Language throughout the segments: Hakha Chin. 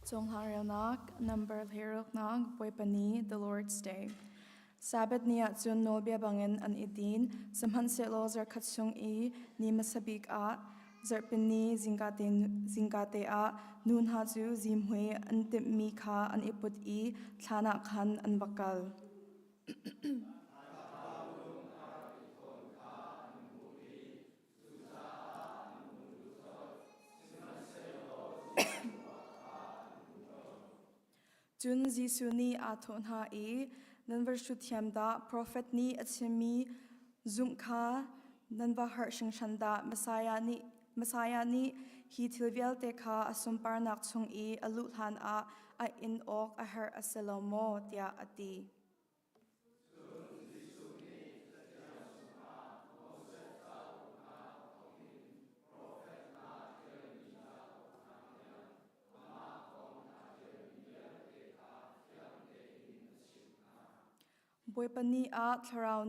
Cawnghlangreonak number hleiruknak Bawipa Ni, The Lord's Day. Sabbath ni ah cun nawlbia bangin an i din, sihmanhsehlaw zarhkhat chung i ni hmasa bik ah zarhpini zingkate ah nu hna cu zihmui an timhmi kha an i put i thlan ah khan an va kal. Cun Jesuh nih aa thawh hna i, Nan va hrut thiam dah, profet nih a chimmi zumh kha nan va harh hringhran dah. Messiah nih hi thil vialte kha a sunparnak chung i a luh hlanah a in awk a herh a si lo maw? tiah a ti. Bawipa ni ah thlarau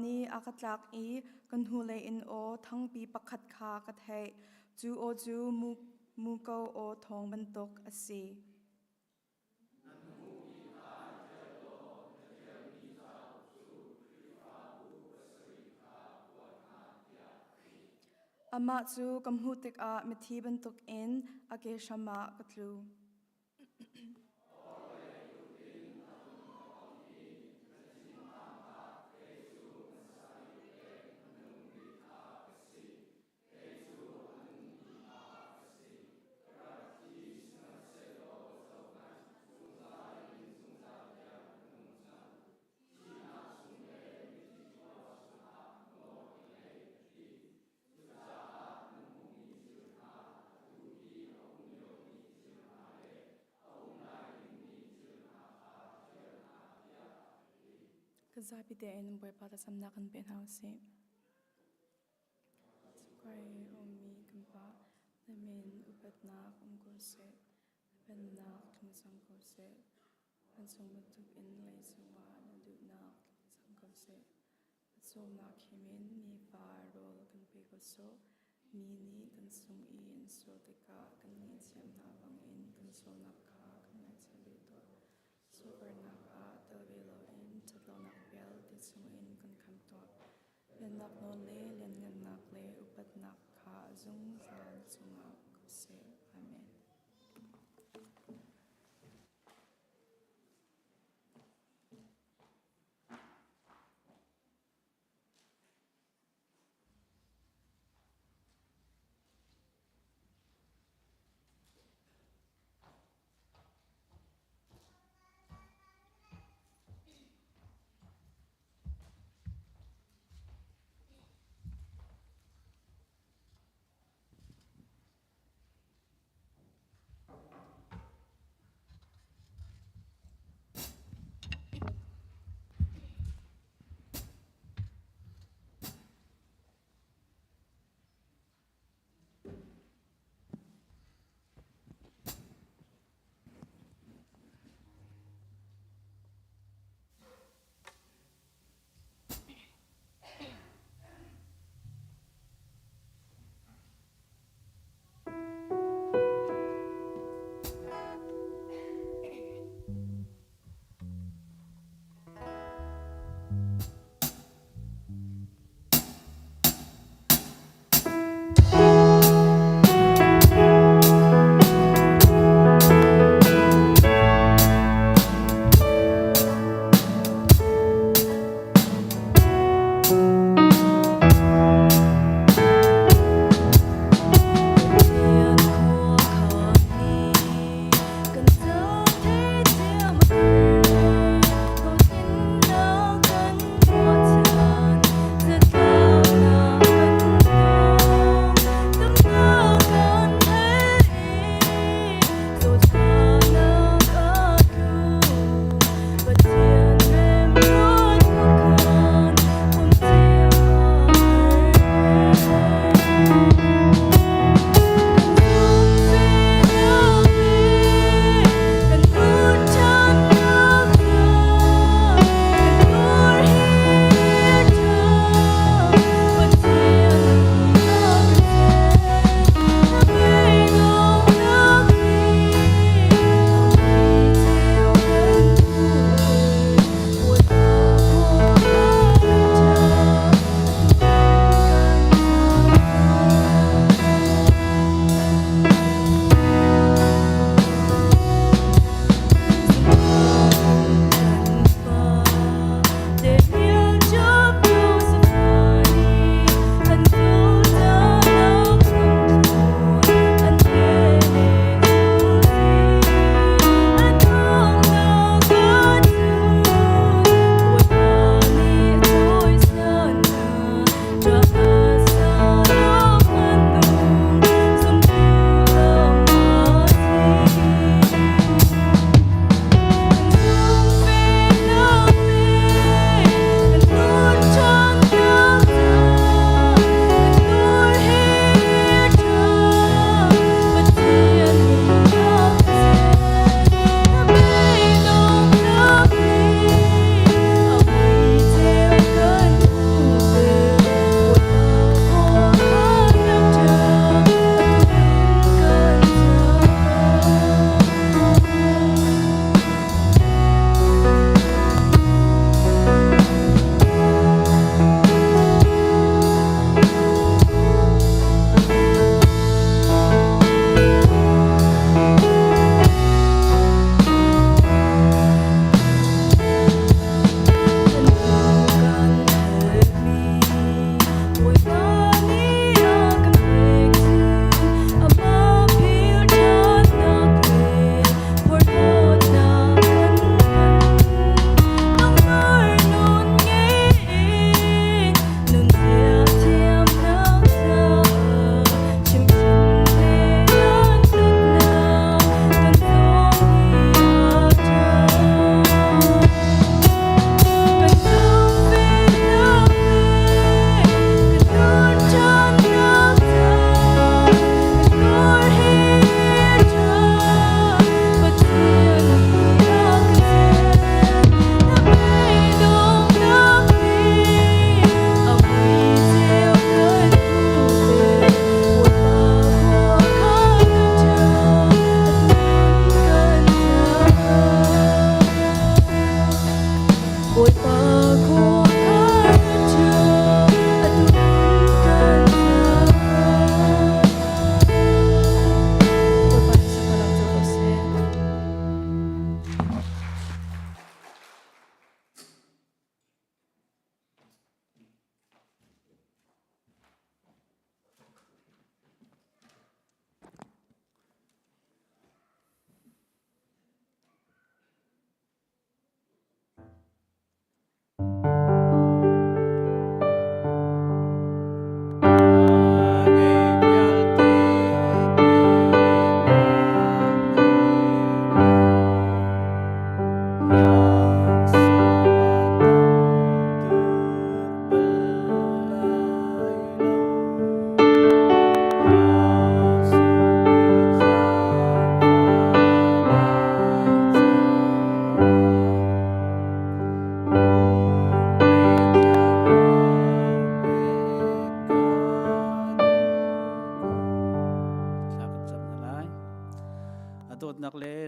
nih a ka tlak i ka hnulei in aw thangpi pakhat kha ka theih. Cu aw cu muko aw thawng bantuk a si. Amah cu ka hmuh tikah mithi bantukin a ke hram ah ka tlu. Kan zapi tein Bawipa thlacamnak kan pe hna usih. Cukai ummi kan Pa, na min upatnak um ko seh, na pennak tlung cang ko seh. Vancung bantuk in leicung ah na duhnak tlung cang ko seh. Pawcawmnak himin nifa rawl kan pe ko sawh. Mi nih kan sung i an sual tikah kan ngaihthiam hna bangin kan sualnak kha kan ngaihthiam ve tuah. Sualpernak ah tel ve loin ṭhatlonak vialte chungin kan khamh tuah. Pennak nawl le lianngannak le upatnak kha zungzal cungah um ko seh. Amen.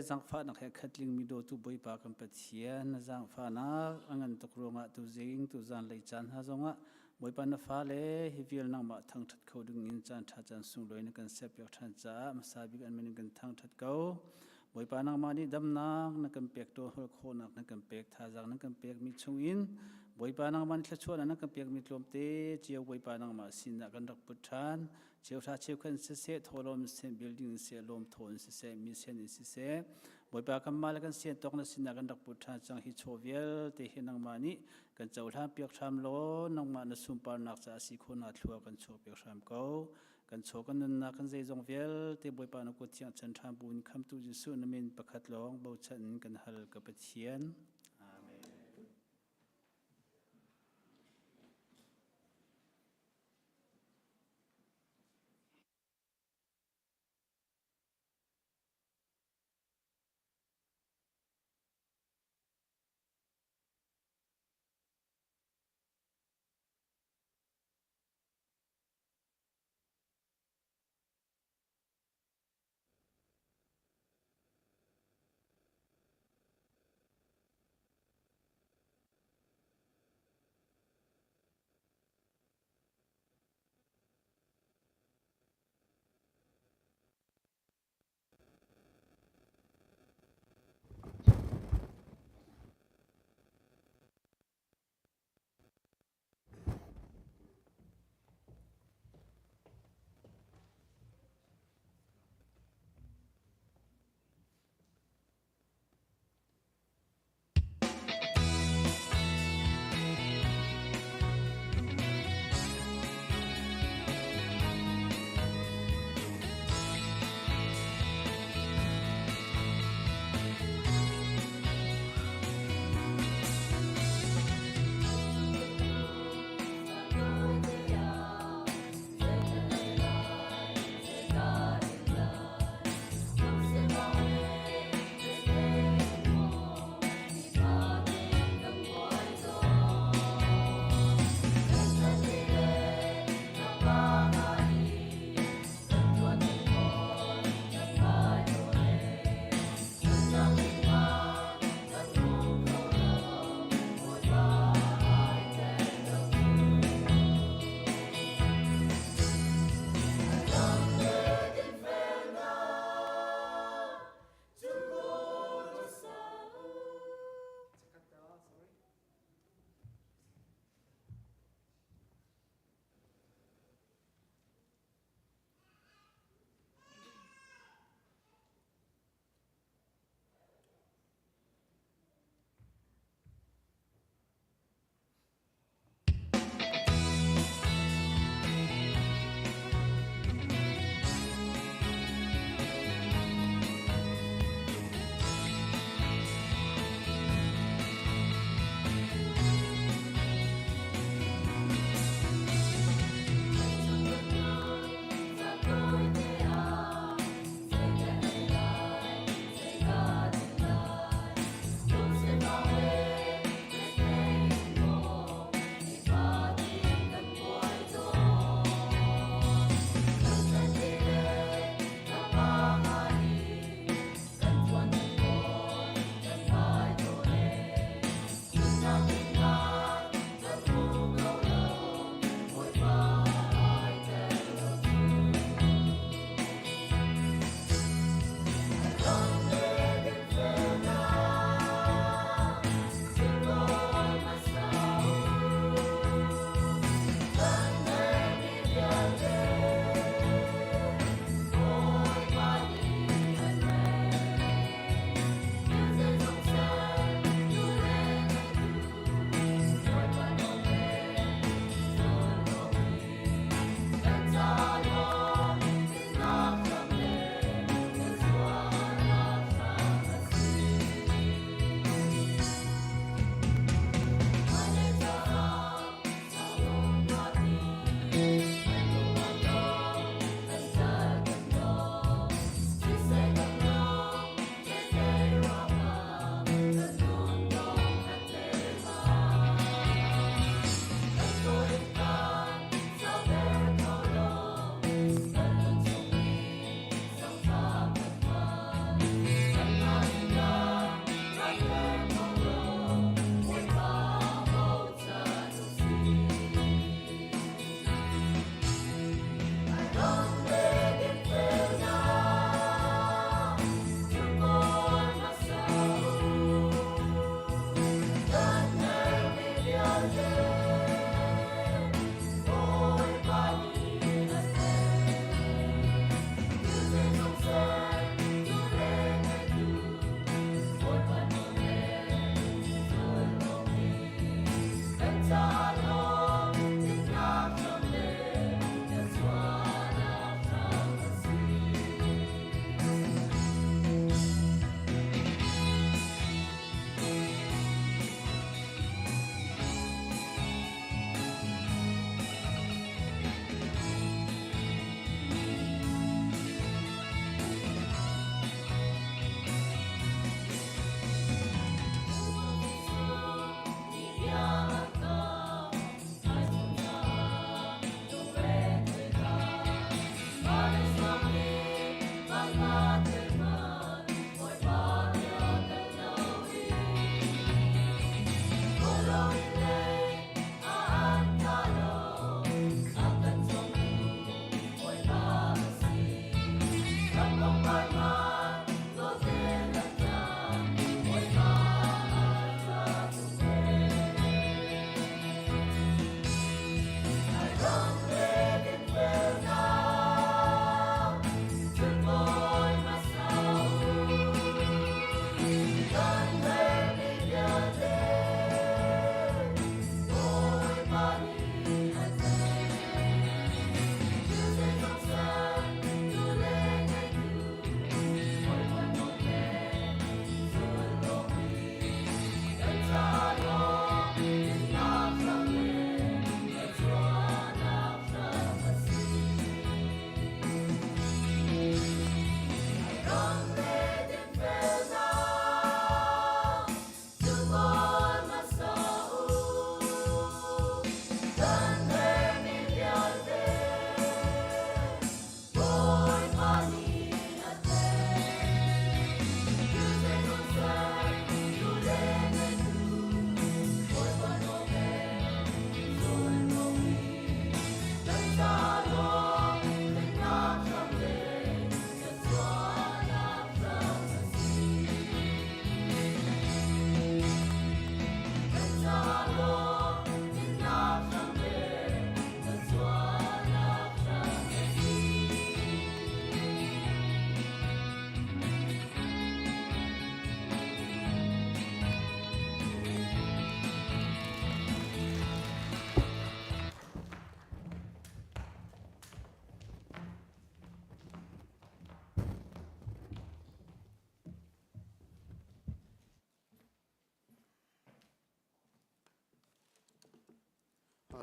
zaangfahnak he khatlingmi dawtu Bawipa kan Pathian, na zaangfahnak a ngan tuk ruangah tuzing tuzan lei caan hna zongah Bawipa na fale hi vial nangmah thangṭhat kho dingin caan ṭha caan sunglawi na kan serpiak ṭhan caah hmasa bik an min in kan thangṭhat ko. Bawipa nangmah nih damnak na kan pek ṭawl khawhnak na kan pek thazaang na kan pekmi chungin Bawipa nangmah nih thluachuahnak na kan pekmi tlawmte cio Bawipa nangmah sinah kan rak put ṭhan. Cheuhra cheukhat in siseh, thawhlawm in siseh, building in siseh, lawmthaw in siseh, mission in siseh, Bawipa kanmah le kan sian tawk na sinah kan rak put ṭhan cang hi chaw vialte hi nangmah nih kan cohlan piak hram law nangmah na sunparnak caah si khawhnak thlua kan chuah piak hram ko. Kan chaw kan nunnak kan zeizong vialte Bawipa na kut thiang chan ṭhan bu in khamtu Jesuh na min pakhat lawng bochan in kan hal ka Pathian. Amen.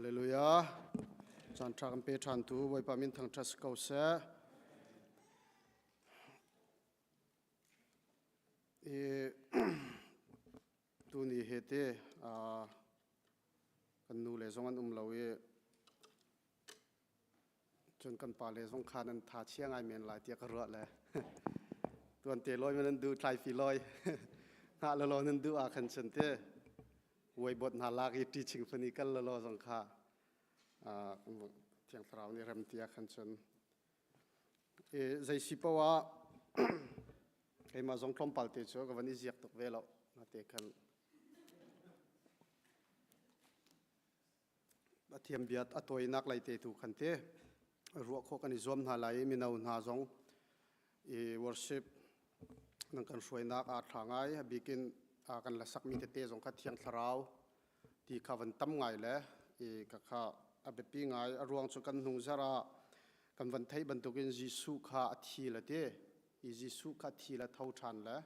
Hallelujah. Caan ṭha kan pe ṭhan tu Bawipa min thangṭhat si ko seh. I tuni he te kan nu le zong an um lo i cun kan pa le zong khan an tha chia ngai men lai tiah ka ruah le tuan te loi man an duh tlai fi loi hngah lo nan duh ah khan cun te Vuaibawt hna lak i teaching fani kal lalaw zong kha Thiang Thlarau nih rem ti ah khan cun zei si paoh ah keimah zong tlawmpal te cu ka van i ziak tuk ve lo nate khan Pathian bia a tawinak lei te tu khan te ruah khawh kan i zuam hna lai i mino hna zong i worship nan kan hruainak aa ṭha ngai. A bikin kan la sakmi tete zong kha Thiang Thlarau ti kha van tam ngai le i ka kha a biapi ngai. A ruang cu kan hnung zarh ah kan van theih bantukin Jesuh kha a thi le ti i Jesuh kha thi le tho ṭhan le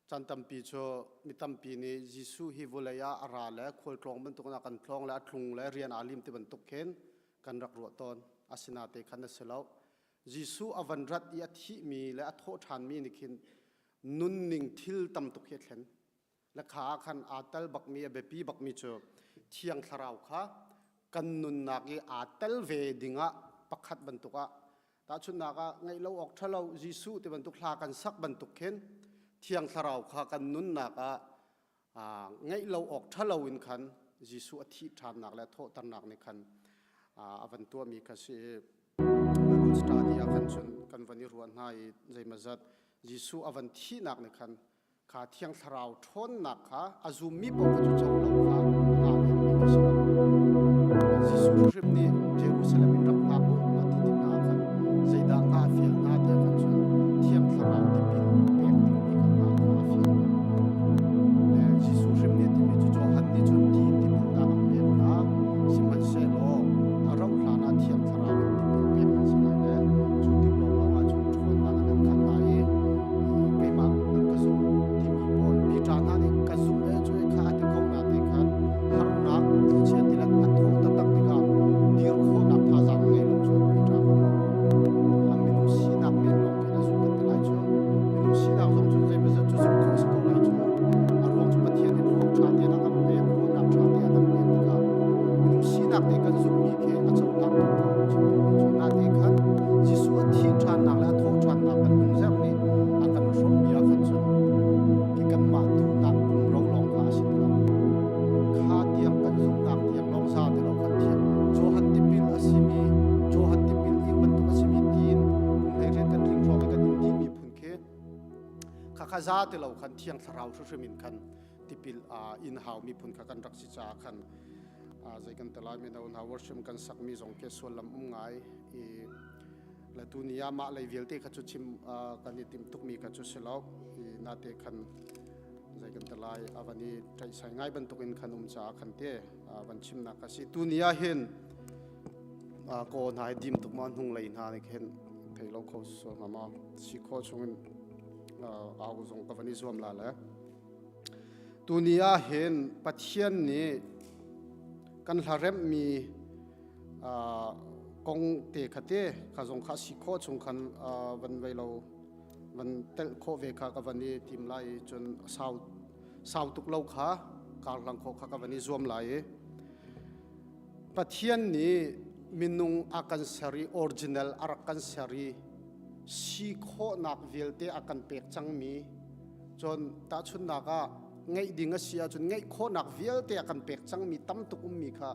Caan tampi cu mi tampi nih Jesuh hi vawlei ah a ra le khualtlawng bantukin a kan tlawng le a tlung le rian aa lim ti bantuk khin kan rak ruah tawn. Asinain khan a si lo. Jesuh a van rat i a thihmi le a thawh ṭhanmi nih khin nunning thil tam tuk hi a thlen. Le kha ah khan aa tel bakmi, a biapi bakmi cu Thiang Thlarau kha kan nunnak i aa tel ve dingah pakhat bantuk ah Tahchunhnak ah ngeih lo awk ṭhalo Jesuh ti bantuk hla kan sak bantuk khin Thiang Thlarau kha kan nunnak ah ngeih lo awk ṭhalo in khan Jesuh a thih ṭhannak le a thawhternak nih khan a van tuahmi kha si i Bible study ah khan cun kan van i ruah hna i zeimazat Jesuh a van thihnak nih khan kha Thiang Thlarau ṭhawnnak kha a zummi paoh kha cu co lo kha a ngah lemmi ka si lo. Jesuh hrim nih Jerusalem in rak hngak u a ti tik hna ah khan zeidah hna a fial hna tiah khan cun Thiang Thlarau tipil pek dingmi kha hngah kha a fial hna. Le Jesuh hrim nih a timi cu Johan nih cun ti in tipilnak an pek hna, sihmanhsehlaw a rauh hlan ah Thiang Thlarau in tipil pek nan si lai le cu tik lawnglawng ah cun ṭhawnnak an nan khat lai i keimah nan ka zumh timi pawl Peter hna nih ka zumh e cu kha a ti ko na te khan harnak thlichia tilet a thawh taktak tikah dir khawhnak thazaang a ngei lo cu Peter kha mu a minung sinak men lawng khin a zumh kan ti lai cu minung sinak zong cu zeimazat cu zumh khawh a si ko lai cu a ruang cu Pathian nih thluak ṭha tein a kan pek ruahnak ṭha te a kan pek tikah minung sinak te kan zumhmi khi a cohlang tuk ko chim duhmi cu nate khan Jesuh a thih ṭhannak le a thawh ṭhannak kan nungzerh nih a kan hrawmmi ah khan cun khi kanmah duhnak pumro lawng kha a si ti lo. Kha tiang kan zumhnak tiang lawng za ti lo khan thiang Johan tipil a simi Johan tipil ing bantuk a simi tiin kum 18 kan tling hrawng i kan in dihmi phun khi kha kha za ti lo khan thiang thlarau hrimhrim in khan tipil in hau miphun kha kan rak si caah khan zei kan te lai mino hna worship kan sakmi zong ke sullam um ngai i le tu ni ah mah lei vialte kha cu chim kan i tim tukmi kha cu si lo i nate khan zei kan te lai avan i ṭaihsai ngai bantuk in khan um caah khan te van chimnak ka si tu ni ah hin ko hna hi dim tuk ma hnung lei hna nih khin thei lo kho so ma ma si kho chungin au zong ka van i zuam la le Tuni ah hin Pathian nih kan hlaremhmi kong te kha te kha zong kha si khawh chung khan van vei lo van telh khawh ve kha ka van i tim lai i cun sau sau tuk lo kha karhlang khawh kha ka van i zuam lai i Pathian nih minung a kan ser i original a rak kan ser i si khawhnak vialte a kan pek cangmi Cun tahchunhnak ah ngeih ding a si ahcun ngeih khawhnak vialte a kan pek cangmi tam tuk ummi kha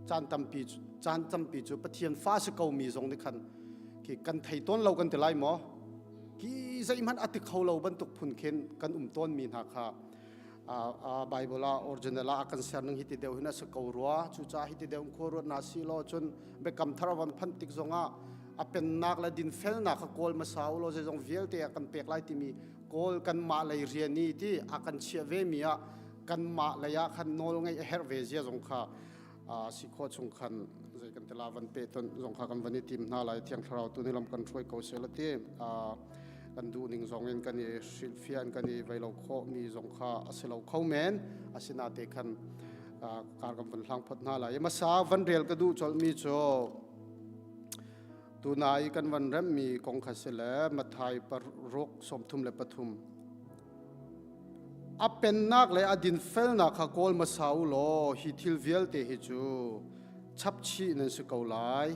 caan tampi caan tampi cu Pathian fa si komi zong nih khan khi kan thei tawn lo kan ti lai maw? Ki zeihmanh a ti kho lo bantuk phun khin kan um tawnmi hna kha Bible ah original ah a kan ser ning hi ti deuh hin a si ko rua. Cucaah hi ti deuh in khua ruat na si law cun biakam thar a van phanh tik zongah a pennak le dinfelnak kha kawl hmasa u law zeizong vialte a kan pek lai timi Kawl kanmah lei rian i ti a kan chiah ve mi ah kanmah lei ah khan nawl ngeih a herh ve zia zong kha si khawh chung khan zei kan tila van pe ton zong kha kan van i tim hna lai thiang thlarau tu ni lam kan hruai ko sela ti kan duh ning zong in kan i hrilhfiah kan i vei lo khawh mi zong kha a si lo kho men asina te khan. Kar kan van hlang phot hna lai. Hmasa van rel ka duh colhmi cu tunai kan van remmi kong kha si le Matthai paruk 33. A pennak le a dinfelnak kha kawl hmasa u law hi thil vialte hi cu chapchih nan si ko lai.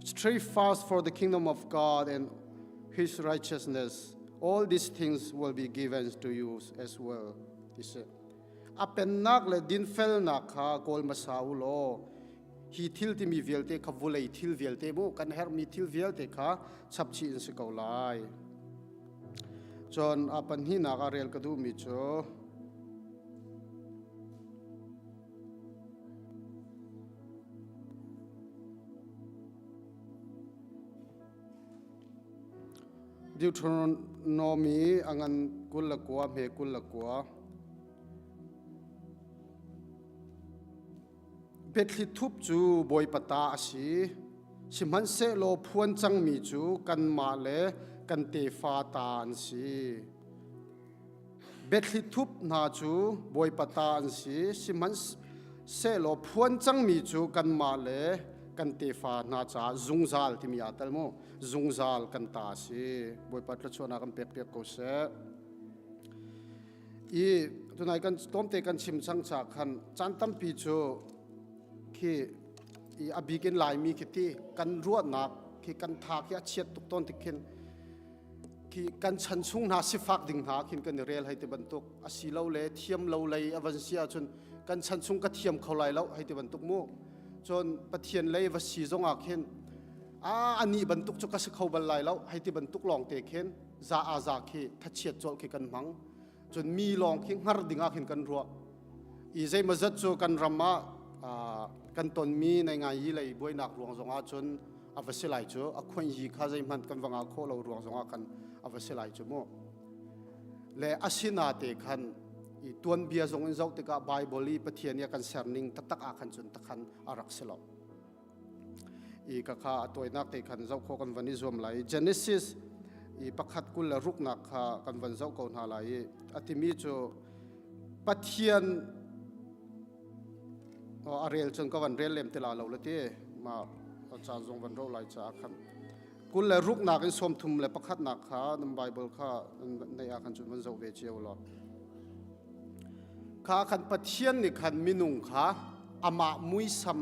Strive fast for the kingdom of God and his righteousness. All these things will be given to you as well. Ti si. A pennak le dinfelnak kha kawl hmasa u law hi thil timi vialte kha vulei thil vialte mu kan herhmi thil vialte kha chapchih in si ko lai. Cun a pahnihnak ah rel ka duhmi cu Deuteronomy a ngan 29 hme 29. Biathli thup cu Bawipa ta a si. Sihmanhsehlaw phuan cangmi cu kanmah le kan tefa ta an si. Biathli thup hna cu Bawipa ta an si, sihmanhsehlaw phuan cangmi cu kanmah le kan tefa hna caah zungzal timi aa tel mu. Zungzal kan ta a si. Bawipa thluachuahnak kan pekpiak ko seh. I tunai kan tlawmte kan chim cang ca khan caan tampi cu khi i a bik in Laimi khi ti kan ruahnak khi kan tha khi a chiat tuk tawn tik khin khi kan chan chung hna sifak ding hna khin kan i rel hei ti bantuk asi lo le thiam lo lei a van si ahcun kan chan chung ka thiam kho lai lo hei ti bantuk mu cun Pathian lei va si zong ah khin a ani bantuk cu ka si kho bal lai lo hei ti bantuk lawng te khin za a za khi thachiat colh khi kan hmang cun mi lawng khi hngar ding ah khin kan ruah i zeimawzat cu kan ram ah kan tonmi nei ngai yi lei buainak ruang zong ah cun a va si lai cu a khuan yi kha zeihmanh kan va ngah khawh lo ruang zong ah khan a va si lai cu mu le asina te khan i tuanbia zong in zoh tikah Bible i Pathian i a kan serning taktak ah khan cun takhan a rak si lo i ka kha a tawinak te khan zoh khawh kan van i zuam lai Genesis i pakhat kul le ruknak kha kan van zoh ko hna lai i a timi cu Pathian a rel cun ka van rel lem te la lo le ti ma caan zong van ro lai caah khan kul le ruknak in sawm thum le pakhatnak kha nan Bible kha nei ah khan cun van zoh ve cio law kha khan Pathian nih khan minung kha amah muisam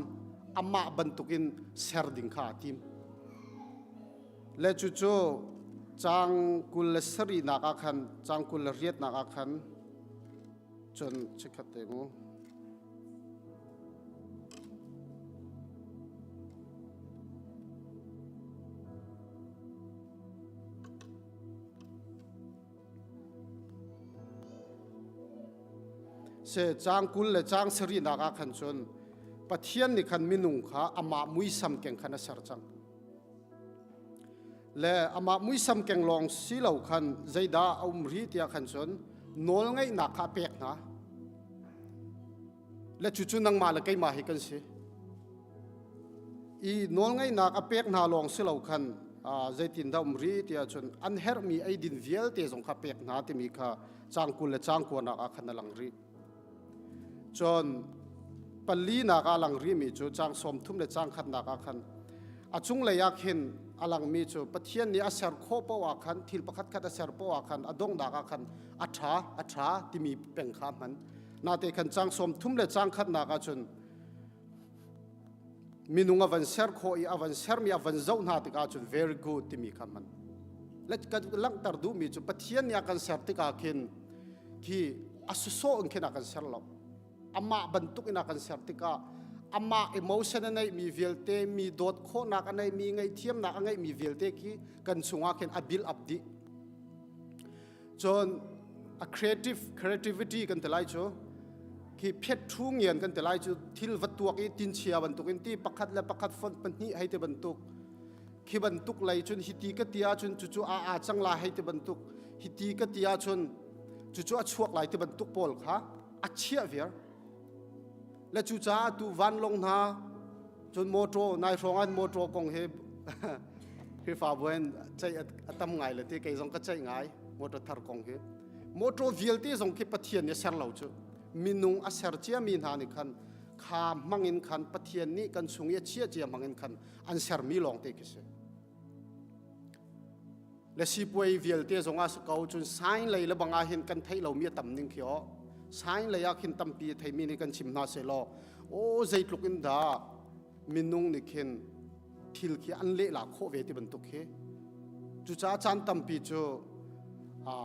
amah bantukin ser ding kha a tim le cucu caang kul le sarihnak ah khan caang kul le riatnak ah khan cun chikkhat te mu Se caang kul le caang sarihnak ah khan cun Pathian nih khan minung kha amah muisam keng khan a ser cang. Le amah muisam keng lawng si lo khan zeidah a um rih tiah khan cun nawlngeihnak kha a pek hna. Le cucu nangmah le keimah hi kan si. I nawlngeihnak a pek hna lawng si lo khan zeitindah um rih tiah cun an herhmi eidin vialte zong kha pek hna timi kha caang kul le caang kuanak ah khan a lang rih. Cun palinak ah a lang rihmi cu caang sawm thum le caang khatnak ah khan a cunglei ah khin a langmi cu Pathian nih a ser khawh paoh ah khan thil pakhat khat a ser paoh ah khan a donghnak ah khan a ṭha a ṭha timi peng kha a hman. Nate khan caang sawm thum le caang khatnak ah cun minung a van ser khawh i a van sermi a van zoh hna tikah cun very good timi kha hman kan langhter duhmi cu Pathian nih a kan ser tikah khin khi a sawsawh in khin a kan ser lo amah bantuk in a kan ser tikah amah emotion a neihmi vialte mi dawt khawhnak a neihmi ngaihthiamnak a ngeihmi vialte khi kan chungah khin a build up dih Cun a creative creativity kan ti lai cu khi phet thu ngian kan ti lai cu thil va tuak i tinchia bantukin ti pakhat le pakhat font pahnih hei ti bantuk khi bantuk lei cun hi ti ka ti ahcun cucu a aa cang lai hei ti bantuk hi ti ka ti ahcun cucu a chuak lai ti bantuk pawl kha a chiah viar le cucaah tu vanlawng hna cun motor nai hrawng an motor kong hi Khrihfabu in ceih a tam ngai le ti kei zong ka ceih ngai motor thar kong hi motor vialte zong khi Pathian nih ser lo cu. minung a ser ciami hna nih khan kha hmangin khan Pathian nih kan chung i a chiah cia hmangin khan an sermi lawng te khi si. Le sipuai vialte zong ah si ko cun sign lei le bang ah hin kan theih lomi a tam ning khi aw. Sign lei ah khin tampi a theimi nih kan chim hna seh law aw zeitluk in dah minung nih khin thil khi an lehla khawh ve ti bantuk khi. Cucaah caan tampi cu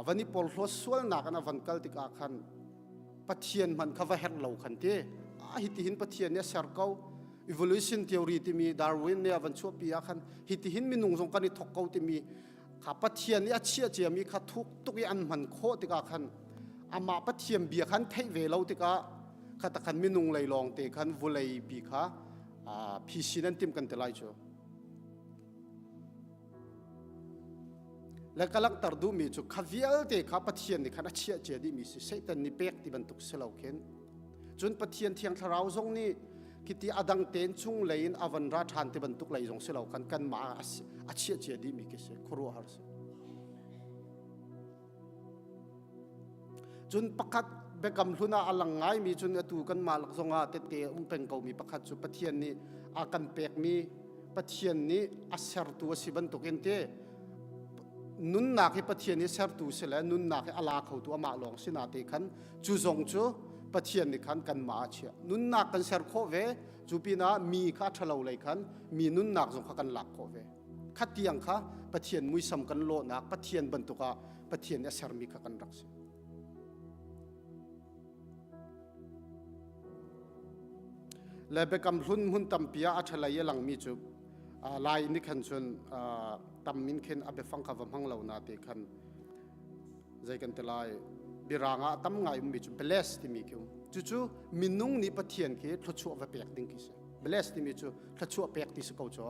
van i porhlawt sualnak in a van kal tikah khan Pathian hmanh kha va herh lo khan ti. Ah hitihin Pathian nih a ser ko. Evolution theory timi Darwin nih a van chuahpi ah khan hitihin minung zong kan i thok ko timi kha Pathian nih a chiah ciami kha thuk tuk i an hman khawh tikah khan amah Pathian bia khan theih ve lo tikah kha takhan minung lei lawng te khan vulei pi kha phisin an timh kan ti lai cu. Le ka langhter duhmi cu kha vialte kha Pathian nih khan a chiah cia dihmi si Satan nih pek ti bantuk si lo khin. Cun Pathian Thiang Thlarau zong nih khiti a dang tein chung lei in a van ra ṭhan ti bantuk lei zong si lo khan kanmah a chiah cia dihmi khi si khuaruahhar si. Cun pakhat biakam hlun ah a lang ngaimi cun atu kanmah lak zongah tette a um peng komi pakhat cu Pathian nih a kan pekmi Pathian nih a sertu a si bantukin te nunnak hi Pathian hi sertu si le nunnak hi a la khotu amah lawng si na te khan cu zong cu Pathian nih khan kanmah a chiah. Nunnak kan ser khawh ve cu pinah mi kha a ṭhalo lei khan mi nunnak zong kha kan lak khawh ve. Kha tiang kha Pathian muisam kan lawhnak Pathian bantuk ah Pathian nih a sermi kha kan rak si. Le biakam hlun hmun tampi ah a ṭhalei a langmi cu Lai nih khan cun tam in khin a biafang kha va hmang lo na te khan zei kan ti lai birang ah tam ngai ummi cu bless timi khi um cucu minung nih Pathian khi thluachuah va pek ding khi si bless timi cu thluachuah pek ti si ko cu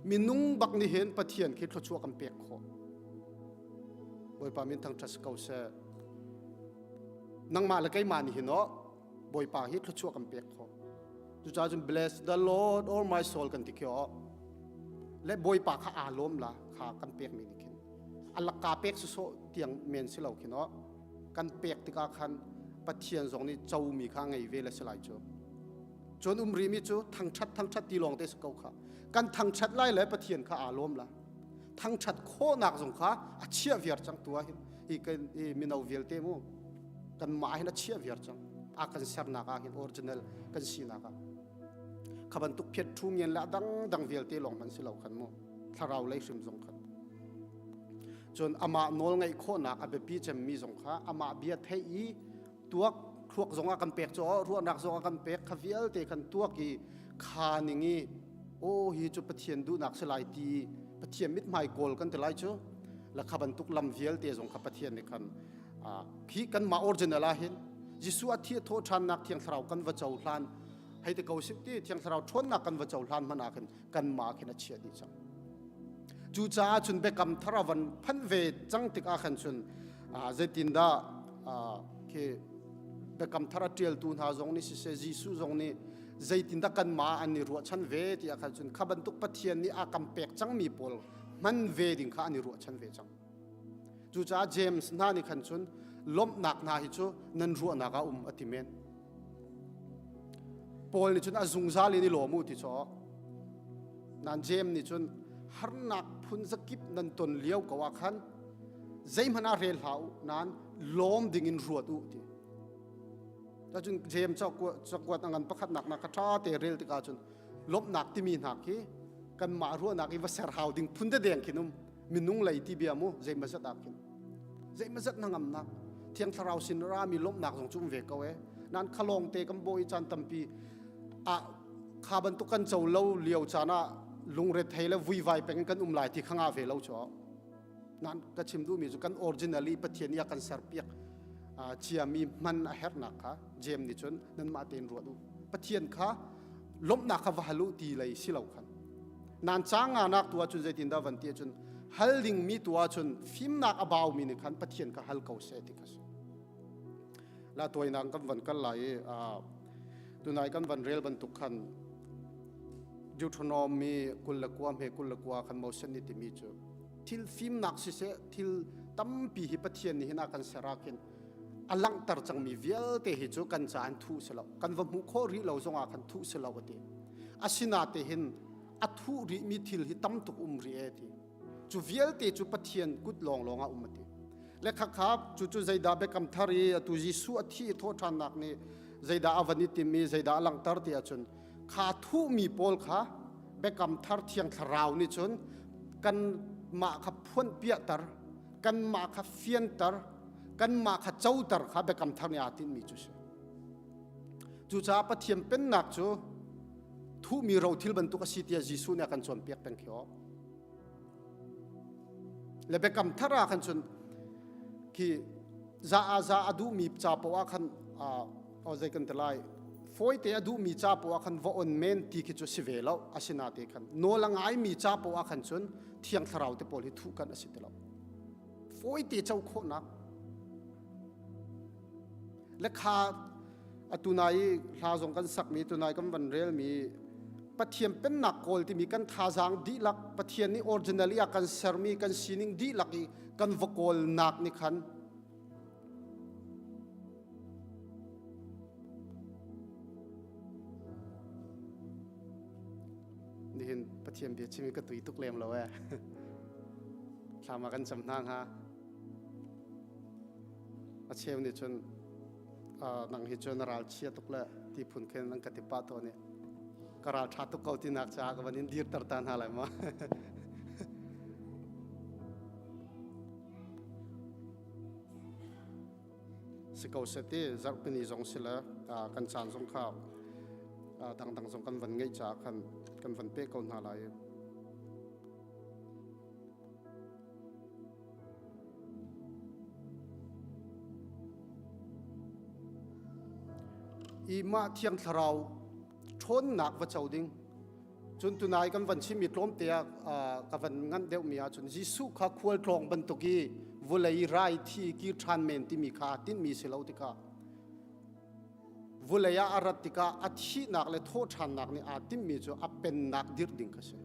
Minung bak nih hin Pathian khi thluachuah kan pek khawh. Bawipa min thangṭhat si ko seh. Nangmah le keimah nih hin aw Bawipa hi thluachuah kan pek khawh. Cucaah cun bless the Lord all my soul kan ti khi aw. Le Bawipa kha aa lawm la kha kan pekmi nih khin. A lakka pek sawsawh tiang men si lo khin aw. Kan pek tikah khan Pathian zong nih comi kha ngei ve le si lai cu. Cun um rimi cu thangṭhat thangṭhat ti lawng te si ko kha. Kan thangṭhat lai le Pathian kha aa lawm la. Thangṭhat khawhnak zong kha a chiah viar cang tu ah hin hi kan hi mino vialte mu kan mah hin a chiah viar cang. A kan sernak ah hin original kan sinak ah. Kha bantuk phiat thu ngian le a dangdang vialte lawng hman si lo khan mu. Thlarau lei hrim zong khan. Cun amah nawl ngeih khawhnak a biapi cemmi zong kha amah bia theih i tuak thluak zong ah kan pek cu ruahnak zong ah kan pek kha vialte kan tuak i kha ning i aw hi cu Pathian duhnak si lai ti Pathian mithmai kawl kan ti lai cu la kha bantuk lam vialte zong kha Pathian nih khan khi kanmah original ah hin Jesuh a thi a thawh ṭhannak Thiang Thlarau kan va cohlan hei te ko sik ti Thiang Thlarau ṭhawnnak kan va cohlan hmanh ah khin kanmah khin a chiah dih cang cucaah cun biakam thar a van phanh ve cang tikah khan cun zeitindah khi biakam thar a ṭialtu hna zong nih siseh Jesuh zong nih zeitindah kanmah an i ruahchan ve ti ah khan cun kha bantuk Pathian nih a kan pek cangmi pawl hman ve ding kha an i ruahchan ve cang cucaah James hna nih khan cun lawmhnak hna hi cu nan ruahnak ah um a ti men Paul nih cun a zungzal in i lawm u ti caw nan James nih cun harnak phun zakip nan ton lio ko ah khan zeihmanh ah rel hlah u nain lawm ding in ruat u ti cun James cakuat a ngan pakhatnak na kha ṭha te rel tikah cun lawmhnak timi hna khi kanmah ruahnak i va ser hau ding phun dedeng khin um minung lei ti bia mu zeimazat ah khin zeimazat na ngamnak thiang thlarau sin rami lawmhnak zong cu um ve ko e nan khalong te kan bawi caan tampi ah kha bantuk kan co lo lio caan ah lungre thei le vuivai peng kan um lai ti kha nga ve lo cho nan ka chim duhmi cu kan originally Pathian nih a kan serpiak ciami hman a herhnak kha James nih cun nanmah tein ruat u Pathian kha lawmhnak kha va hal u ti lei si lo khan nan cang nganak tu ahcun zeitindah van ti ahcun hal dingmi tu ahcun fimnak a baumi nih khan Pathian kha hal ko seh ti kha si la tuainak kan van kal lai i tunai kan van rel bantuk khan Deuteronomy 29 he 29 khan Moses nih timi cu thil fimnak siseh thil tampi hi Pathian nih hin a kan ser ah khin. A langhter cangmi vialte hi cu kan ca in thuh si lo. Kan va hmuh khawh rih lo zongah khan thuh si lo a ti. Asina te hin a thuh rihmi thil hi tam tuk um rih e ti. Cu vialte cu Pathian kut lawnglawng ah um a ti. Le khakha cu cu zeidah biakam thar i atu Jesuh a thi i thawhṭhannak nih zeidah a van i tim i zeidah a langhter ti ahcun kha thuhmi pawl kha biakam thar thiang thlarau nih cun kanmah kha phuanhpiahter kanmah kha fianter kanmah kha coter kha biakam thar nih aa tinhmi cu si. Cucaah Pathian pennak cu thuhmi rothil bantuk a si tiah Jesuh nih a kan cawnpiak peng khi aw. Le biakam thar ah khan cun khi za a za a duhmi ca poah ah khan o zei kan ti lai fawite a duhmi ca poah ah khan va on men ti khi cu si ve lo asinate khan nawl a ngaimi ca poah ah khan cun thiang thlarau te pawl hi thuh kan a si ti lo fawite co khawhnak Le kha atu nai i hla zong kan sakmi tunai kan van relmi Pathian pennak kawl timi kan thazaang dihlak Pathian nih originally a kan sermi kan sining dihlak i kan va kawlnak nih khan nihin Pathian bia chim hi ka tui tuk lem lo eh thlam ah kan cam hna hnga A cheu nih cun nang hi cu na ral chia tuk le ti phun khin nan ka ti pah tawn i ka ral ṭha tuk ko tinak caah ka van in dirter ta hna lai ma. Si ko seh ti zarhpini zong si le kan caan zong kha dangdang zong kan van ngeih caah khan kan van peh ko hna lai. I mah Thiang Thlarau ṭhawnnak va co ding. Cun tunai kan van chimmi tlawmte ah ka van nganh deuhmi ahcun Jesuh kha khualtlawng bantuk i vulei rai thi kir ṭhan men timi kha tinhmi si lo tikah Vulei ah a rat tikah a thihnak le thawhṭhannak nih aa timhmi cu a pennak dirh ding kha si.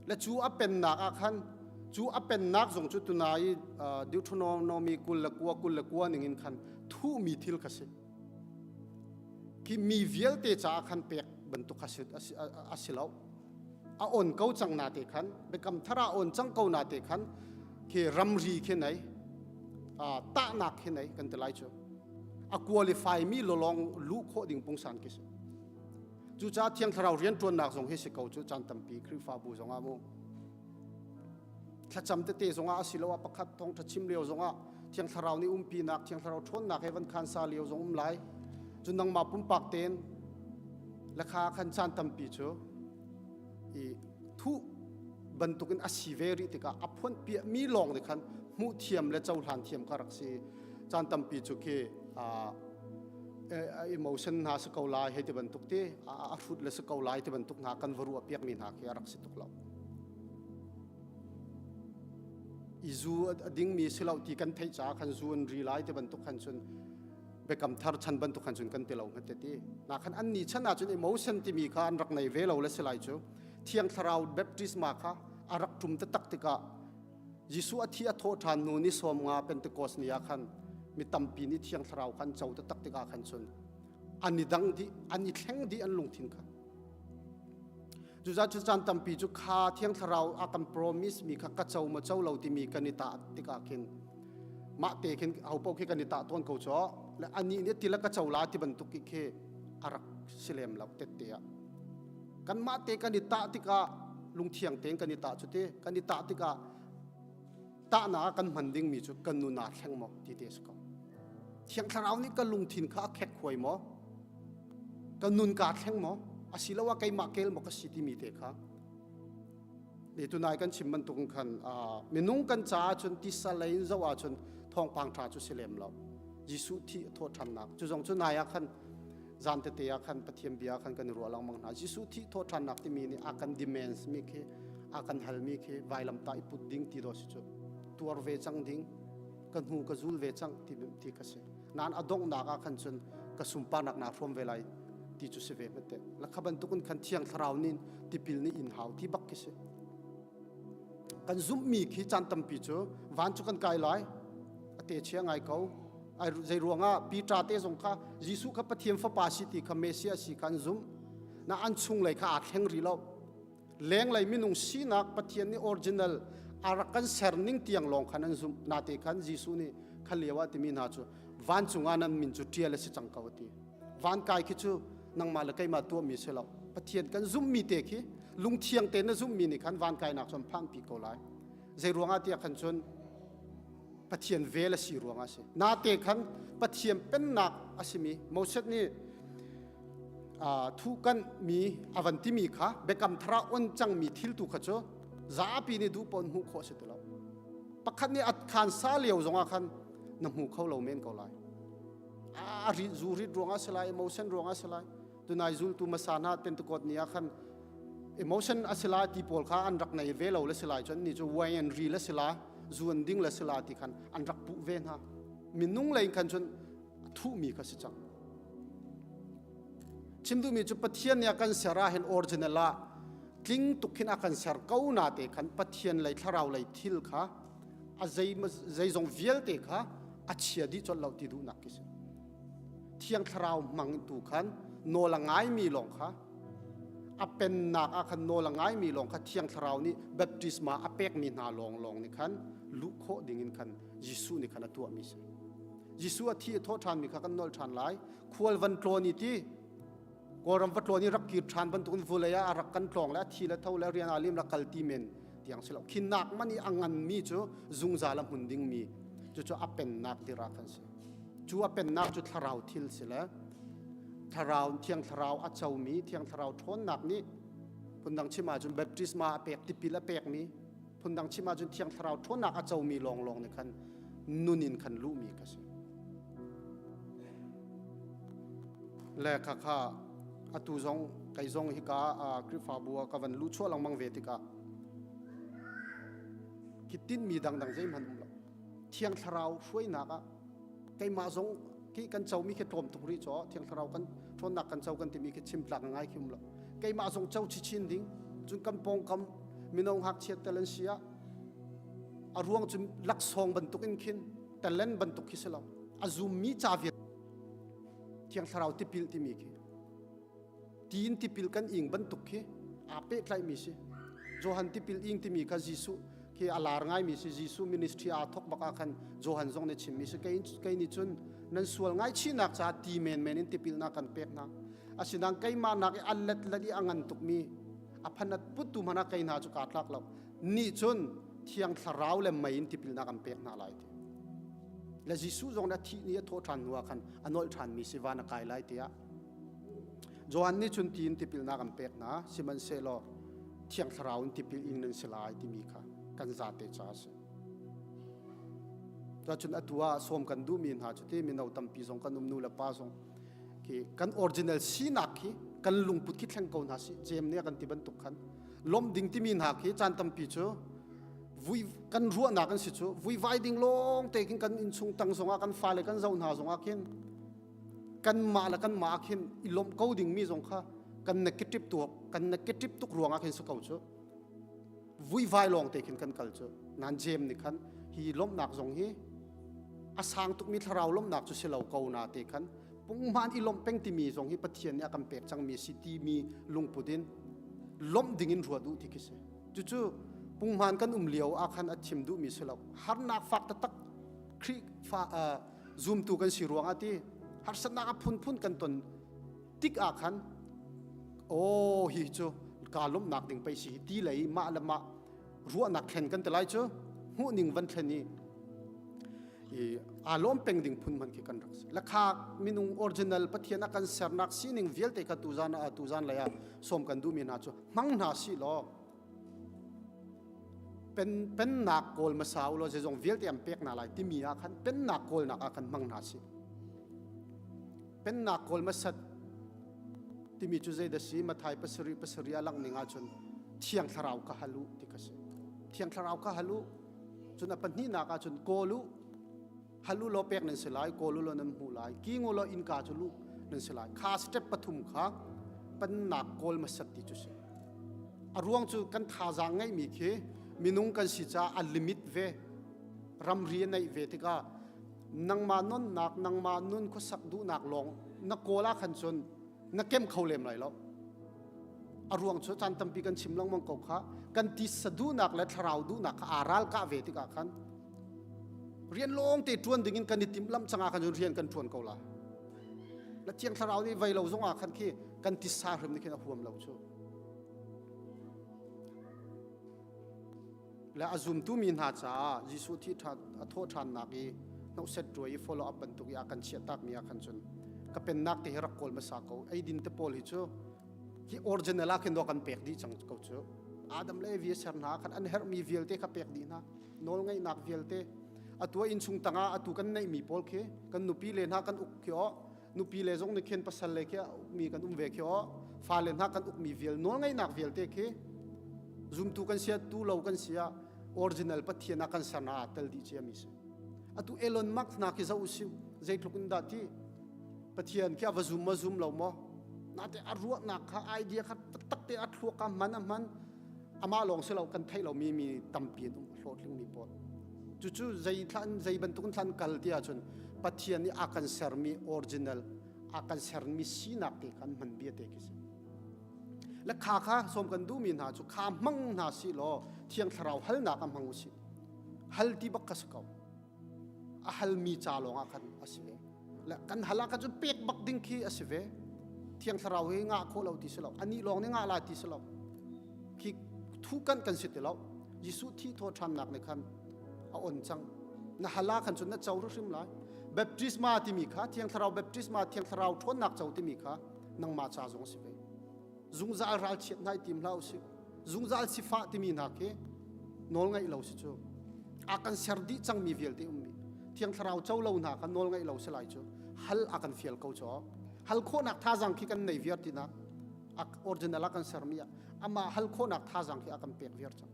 Le cu a pennak ah khan cu a pennak zong cu tuna i Deuteronomy 29 29 ning in khan thuhmi thil kha si. Khi mi vialte caah khan pek bantuk kha a si lo. A on ko cang na te khan biakam thar ah on cang ko na te khan khi ramri khi nei tahnak khi nei kan ti lai cu a qualify mi lolong luh khawh ding pungsan khi si cucaah thiang thlarau rian ṭuannak zong hi si ko cu caan tampi Khrihfabu zong ah mu thlacam tete zong ah asiloah pakhat thawngṭha chim lio zong ah thiang thlarau nih umpinak thiang thlarau ṭhawnnak he van khan sa lio zong um lai cu nangmah pumpak tein lekha khan caan tampi cu i thuh bantukin a si ve rih tikah a phuan piahmi lawng nih khan hmuh thiam le cohlan thiam kha rak si caan tampi cu khi emotion hna si ko lai hei ti bantuk ti a hrut le si ko lai ti bantuk hna kan va ruah piakmi hna khi a rak si tuk lo i zu a dingmi si lo ti kan theih caah khan zu an ri lai ti bantuk khan cun biakam thar chan bantuk khan cun kan ti lo hnga ti na khan an ni chan ah cun emotion timi kha an rak nei ve lo le si lai cu thiang thlarau baptisma kha a rak tum taktak tikah Jesuh a thi a thawh ṭhan hnu ni sawm nga Pentecost ni ah khan mi tampi nih thiang thlarau kha an co taktak tikah khan cun an i dang dih an i thleng dih an lungthin kha Cucaah cu caan tampi cu kha thiang thlarau a kan promise mi kha ka co ma co lo timi kan i tah tikah khin mah te khin ho paoh khi kan i tah tawn ko cu le anih nih tila ka co la ti bantuk khi a rak si lem lo tette ah kanmah te kan i tah tikah lungthiang tein kan i tah cu ti kan i tah tikah tahnak ah kan hman dingmi cu kan nun aa thleng maw ti te a si ko thiang thlarau nih ka lungthin kha a khek khuai maw ka nun kaa thleng maw asiloah keimah kel maw ka si timi te kha ni tunai kan chim bantuk khan minung kan caah cun tisa lei in zoh ahcun thawngpang ṭha cu si lem lo Jesuh thi thawh ṭhannak cu zong cu nai ah khan zan tete ah khan Pathian bia khan kan i ruah lengmang hna Jesuh thi thawh ṭhannak timi nih a kan demands mi khi a kan halmi khi vailamtah i put ding ti dawh si cu tuar ve cang ding ka hnu ka zul ve cang ti ti ka si nain a donghnak ah khan cun ka sunparnak naa hrawm ve lai ti cu si ve hmete lakha bantukin khan thiang thlarau nih tipil nih in hau ti bak khi si kan zumhmi khi caan tampi cu van cu kan kai lai a te chia ngai ko. Zei ruangah Peter te zong kha Jesuh kha Pathian fapa si ti kha Messiah si kha an zumh. Na an chung lei kha aa thleng rih lo. Lenglei minung sinak Pathian nih original a rak kan ser ning tiang lawng khan an zumh. Nate khan Jesuh nih kha lio ah timi hna cu vancung ah nan min cu ṭial a si cang ko a ti. Van kai khi cu nangmah le keimah tuahmi si lo. Pathian kan zumhmi te khi lungthiang te na zumhmi nih khan van kainak cu an phanpi ko lai. Zei ruangah tiah khan cun Pathian vel a si ruangah a si. Nate khan Pathian pennak a simi Moses nih thuhkanh mi a van timi kha biakam thar ah on cangmi thil tu kha cu zapi nih duh pawn hmuh khawh a si ti lo. Pakhat nih a khan sa lio zongah khan na hmu kho lo men ko lai. A rit zu rit ruangah si lai, emotion ruangah si lai. Tunai zultu hmasa hna Pentecost ni ah khan emotion a si lai ti pawl kha an rak nei ve lo le si lai cun ni cu wine an ri le si la zu an ding le si la ti khan an rak puh ve hna. Minung lei khan cun a thuhmi kha si cang. Chim duhmi cu Pathian nih a kan ser ah hin original ah tling tuk khin a kan ser ko na te khan Pathian lei thlarau lei thil kha a zei zeizong vialte kha a chia dih colh lo ti duhnak khi si. Thiang thlarau hmang tu khan nawl a ngaimi lawng kha a pennak ah khan nawl a ngaimi lawng kha thiang thlarau nih baptisma a pekmi hna lawng lawng nih khan luh khawh ding in khan Jesuh nih khan a tuahmi si. Jesuh a thi a thawh ṭhanmi kha kan nolh ṭhan lai. Khual van tlawn i ti Kawlram va tlawn i rak kir ṭhan bantukin vulei ah a rak kan tlawng le a thi le tho le rian aa lim rak kal ti men tiang si lo. Khinak man i a nganmi cu zungzal a hmun dingmi cucu a pennak dira kan si. Cu a pennak cu thlarau thil si le thlarau thiang thlarau a comi thiang thlarau ṭhawnnak nih phundang chim ahcun baptisma a pek tipil a pekmi phundang chim ahcun thiang thlarau ṭhawnnak a comi lawnglawng nih khan nun in khan luhmi ka si. Le kha kha atu zong kei zong hika Khrihfabu ah ka van luh chuah lengmang ve tikah khi tinhmi dangdang zeihmanh um lo. Thiang thlarau hruainak ah keimah zong khi kan comi khi tlawm tuk rih caw thiang thlarau kan ṭhawnnak kan co kan timi khi chim tlak ngai khi um lo keimah zong co chichin ding cun kan pawngkam mino ngakchia tel an si ah a ruang cu laksawng bantuk in khin talent bantuk khi si lo a zummi ca vial thiang thlarau tipil timi khi tiin tipil kan ing bantuk khi aa pehtlaihmi si Johan tipil ing timi kha Jesuh khi a lar ngaimi si Jesuh ministry aa thok bak ah khan Johan zong nih chimmi si kei kei nih cun nan sual ngaichihnak caah ti menmen in tipilnak kan pek hna asinain keimah nak i a let let i a ngan tukmi a phanat puttu hmanh ah kei hna cu kaa tlak lo nih cun thiang thlarau le mei in tipilnak an pek hna lai ti le Jesuh zong nih a thih ni a thawh ṭhan hnu ah khan a nolh ṭhanmi si van a kai lai tiah Johan nih cun tiin tipilnak an pek hna, sihmanhsehlaw Thiang Thlarau in tipil ing nan si lai timi kha kan zate ca a si. Cun atu ah sawm kan duhmi hna cu ti mino tampi zong kan um nu le pa zong khi kan original sinak khi kan lungput khi thleng ko hna si jem nih a kan ti bantuk khan lawmh ding timi hna khi caan tampi cu vui kan ruahnak an si cu vuivai ding lawng te khin kan innchung tang zongah kan fale kan zoh hna zongah khin kanmah le kanmah ah khin i lawmh ko dingmi zong kha kan negative tuk kan negative tuk ruangah khin si ko cu vuivai lawng te khin kan kal cu nan jem nih khan hi lawmhnak zong hi a sang tukmi thlarau lawmhnak cu si lo ko na te khan punghman i lawmh peng timi zong hi Pathian nih a kan pek cangmi si timi lungput in lawmh ding in ruat u ti khi si cucu punghman kan um lio ah khan a chim duhmi si lo harnak fak taktak Khrihfa zumtu kan si ruangah ti harsatnak a phunphun kan ton tik ah khan aw hi cu kaa lawmhnak ding pei si ti lei mah le mah ruahnak thlen kan ti lai cu hmuhning van thlen i i aa lawm peng ding phun hman khi kan rak si lakha minung original pathian a kan sernak sining vialte kha tuzan tuzan lei ah sawm kan duhmi hna cu hmang hna si law Pen, pennak kawl hmasa u law zeizong vialte an pek hna lai timi ah khan pennak kawlnak ah khan hmang hna sih. Pennak kawl hmasat timi cu zeidah si Mathai pasarih pasarih a langh ning ahcun Thiang Thlarau kha hal u ti kha si. Thiang Thlarau kha hal u. Cun a pahnihnak ahcun kawl u. Hal u law pek nan si lai, kawl u law nan hmuh lai, king u law innka cu luh nan si lai. Kha step pathum kha pannak kawl hmasat ti cu si. A ruang cu kan thazaang ngeihmi khi minung kan si caah a limit ve. Ramri a neih ve tikah Nangmah nunnak, nangmah nun khuasak duhnak lawng na kawl ah khan cun na kem kho lem lai lo. A ruang cu caan tampi kan chim lengmang ko kha kan tisa duhnak le thlarau duhnak kha aa ralkah ve tikah khan rian lawng te ṭuan ding in kan i timhlamh cang ah khan cun rian kan ṭuan ko lai. Na thiang thlarau nih vei lo zong ah khan khi kan tisa hrim nih khin a huam lo cu. Le a zumtu mi hna caah Jesuh thi a thawh ṭhannak i hnohset ṭuai i follow up bantuk i a kan chiahtak mi ah khan cun ka pennak te hi rak kawl hmasa ko. Eidin te pawl hi cu hi original ah khin dawh kan pek dih cang ko cu. Adam le Eve ser hna khan an herhmi vialte kha pek dih hna. Nawlngeihnak vialte atu a innchung tangah atu kan neihmi pawl khi kan nupi le hna kan uk khi aw nupi le zong nih khin pasal le khi ukmi kan um ve khi aw fale hna kan ukmi vial nawlngeihnak vialte khi zumtu kan sia tu lo kan sia original pathian ah kan serna ah tel dih cia mi si atu Elon Musk hna khi zoh usih zeitluk in dah ti pathian khi a va zum ma zum lo maw nate a ruahnak kha idea kha taktak te a thluak ka hman a hman amah lawng si lo kan theih lomi mi tampi an um hlawhtling mi pawl cucu zei thlan zei bantuk in thlan kal ti ahcun Pathian nih a kan sermi original a kan sermi sinak te kan hman bia te khi si le kha kha som kan duhmi hna cu kha hmang hna si law thiang thlarau halnak a hmang usih hal ti bak kha si ko a halmi ca lawng ah khan a si ve le kan hal ah khan cun pek bak ding khi a si ve thiang thlarau hi ngah khawh lo ti si lo anih lawng nih ngah la ti si lo khi thu kan kan si ti lo Jesuh thi thaw ṭhannak nih khan a on cang na hal ah khan cun na co hrim lai baptisma timi kha thiang thlarau baptisma thiang thlarau ṭhawnnak co timi kha nangmah ca zong a si ve zungzal ralchiat hna i tim hlah usih zungzal sifah timi hna khi nawl ngaih lo si cu a kan ser dih cangmi vialte ummi thiang thlarau co lo hna kha nawl ngaih lo si lai cu hal a kan fial ko cu hal khawhnak thazang khi kan nei viar tinak original a kan sermi ah amah hal khawhnak thazang khi a kan pek viar cang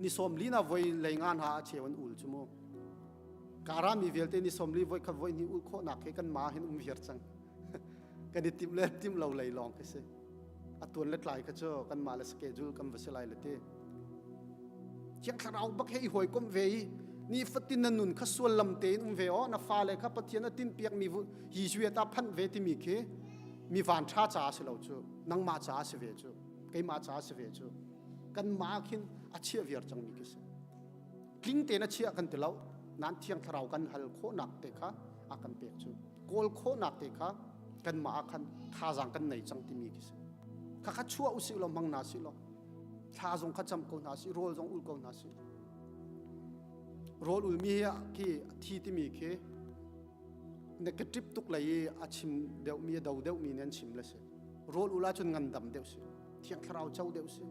ni sawm li na voi lei nga hna a cheu an ul cu mu kara mi vialte ni sawm li voi khat voi ni ul khawhnak khi kan ma hin um viar cang kan i timh le timh lo lei lawng khi si a tuan le tlai kha cu kan mah le schedule kan va si lai le ti thiang thlarau bak he i hawikom ve i ni fatin na nun kha sual lam tein um ve o na fale kha pathian a tin piak mi hi zuet a phanh ve timi khi mi van tha ca si lo cu nangmah ca si ve cu keimah ca si ve cu kan mah khin a chiah viar cang mi khi si tling tein a chiah kan ti lo nan thiang thlarau kan hal khawhnak te kha a kan pek cu kawl khawhnak te kha kanmah ah khan thazaang kan nei cang timi khi si kha kha chuah usih law hmang hna sih law thla zong kha cam ko hna sih rawl zong ul ko hna sih rawl ulmi hi khi thi timi khi negative tuk lei i a chim deuhmi a do deuhmi nih an chim le si rawl ul ahcun ngandam deuh si thiang thlarau co deuh si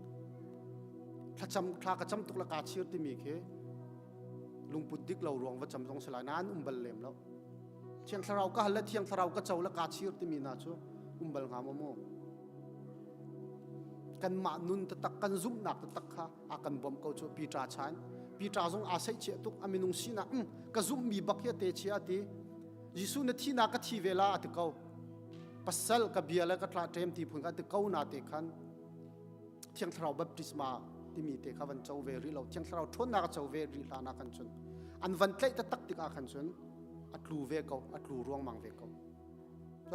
thlacam thla ka cam tuk le kaa chir timi khi lungput dik lo ruang va cam zong si lai nain um bal lem lo thiang thlarau ka hal le thiang thlarau ka co le kaa chir timi hna cu um bal hnga maw mu kanmah nun taktak kan zumhnak taktak kha a kan bawmh ko cu Peter chan Peter zong aa seihchiah tuk a minung sinak um ka zumhmi bak hi a te chia ti Jesuh na thihnak ka thi ve la a ti ko pasal ka bia le ka tla ṭem ti phun kha ti ko na te khan Thiang Thlarau baptisma timi te kha van co ve rih lo Thiang Thlarau ṭhawnnak a co ve rih hlan ah khan cun an van tlaih taktak tikah khan cun a tlu ve ko a tlu ruangmang ve ko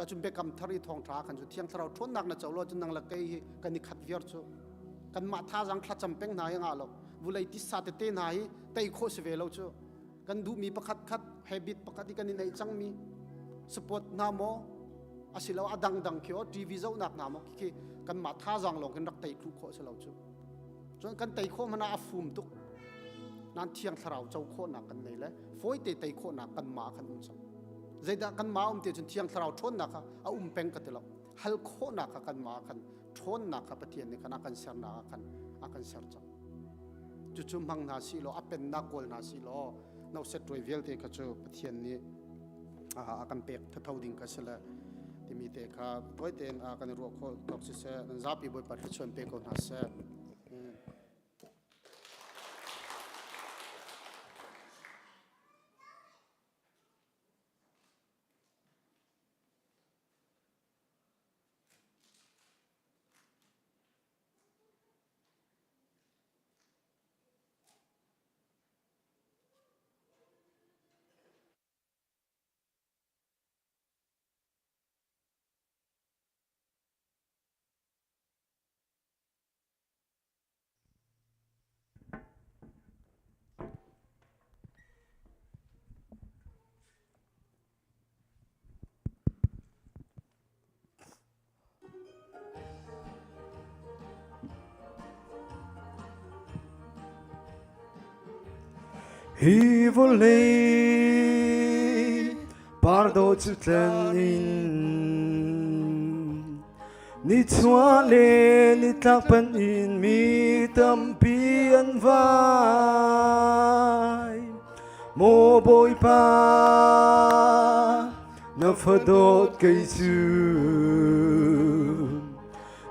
cun biakam thar i thawngṭha khan cun Thiang Thlarau ṭhawnnak na co lo cun nang le kei hi kan i khat viar cu kanmah thazang thlacam peng hna hi ngah lo vulei tisa tete hna hi tei khawh si ve lo cu kan duhmi pakhat khat habit pakhat i kan i neih cangmi support hna maw asilo a dangdang khi o TV zohnak hna maw khi kanmah thazaang lawng kan rak tei thlu khawh si lo cu cun kan tei khawh hmanh ah a fum tuk nan thiang thlarau co khawhnak kan nei le fawite tei khawhnak kanmah kan um cang zeidah kanmah um te cun thiang thlarau ṭhawnnak kha a um peng ka ti lo hal khawhnak kha kanmah khan ṭhawnnak kha Pathian nih khan a kan sernak ah khan a kan ser cang cucu hmang hna si law a pennak kawl hna si law noset tuai vialte kha cu Pathian nih a kan pek thatho ding kha si le timi te kha tawi tein kan i ruah khawh tawk siseh nan zapi Bawipa thluachuan pe ko hna seh. Hi vawlei pardo cu tlen in nichuah le nitlak panh in mi tampi an vai. Maw Bawipa, na fadawt kei cu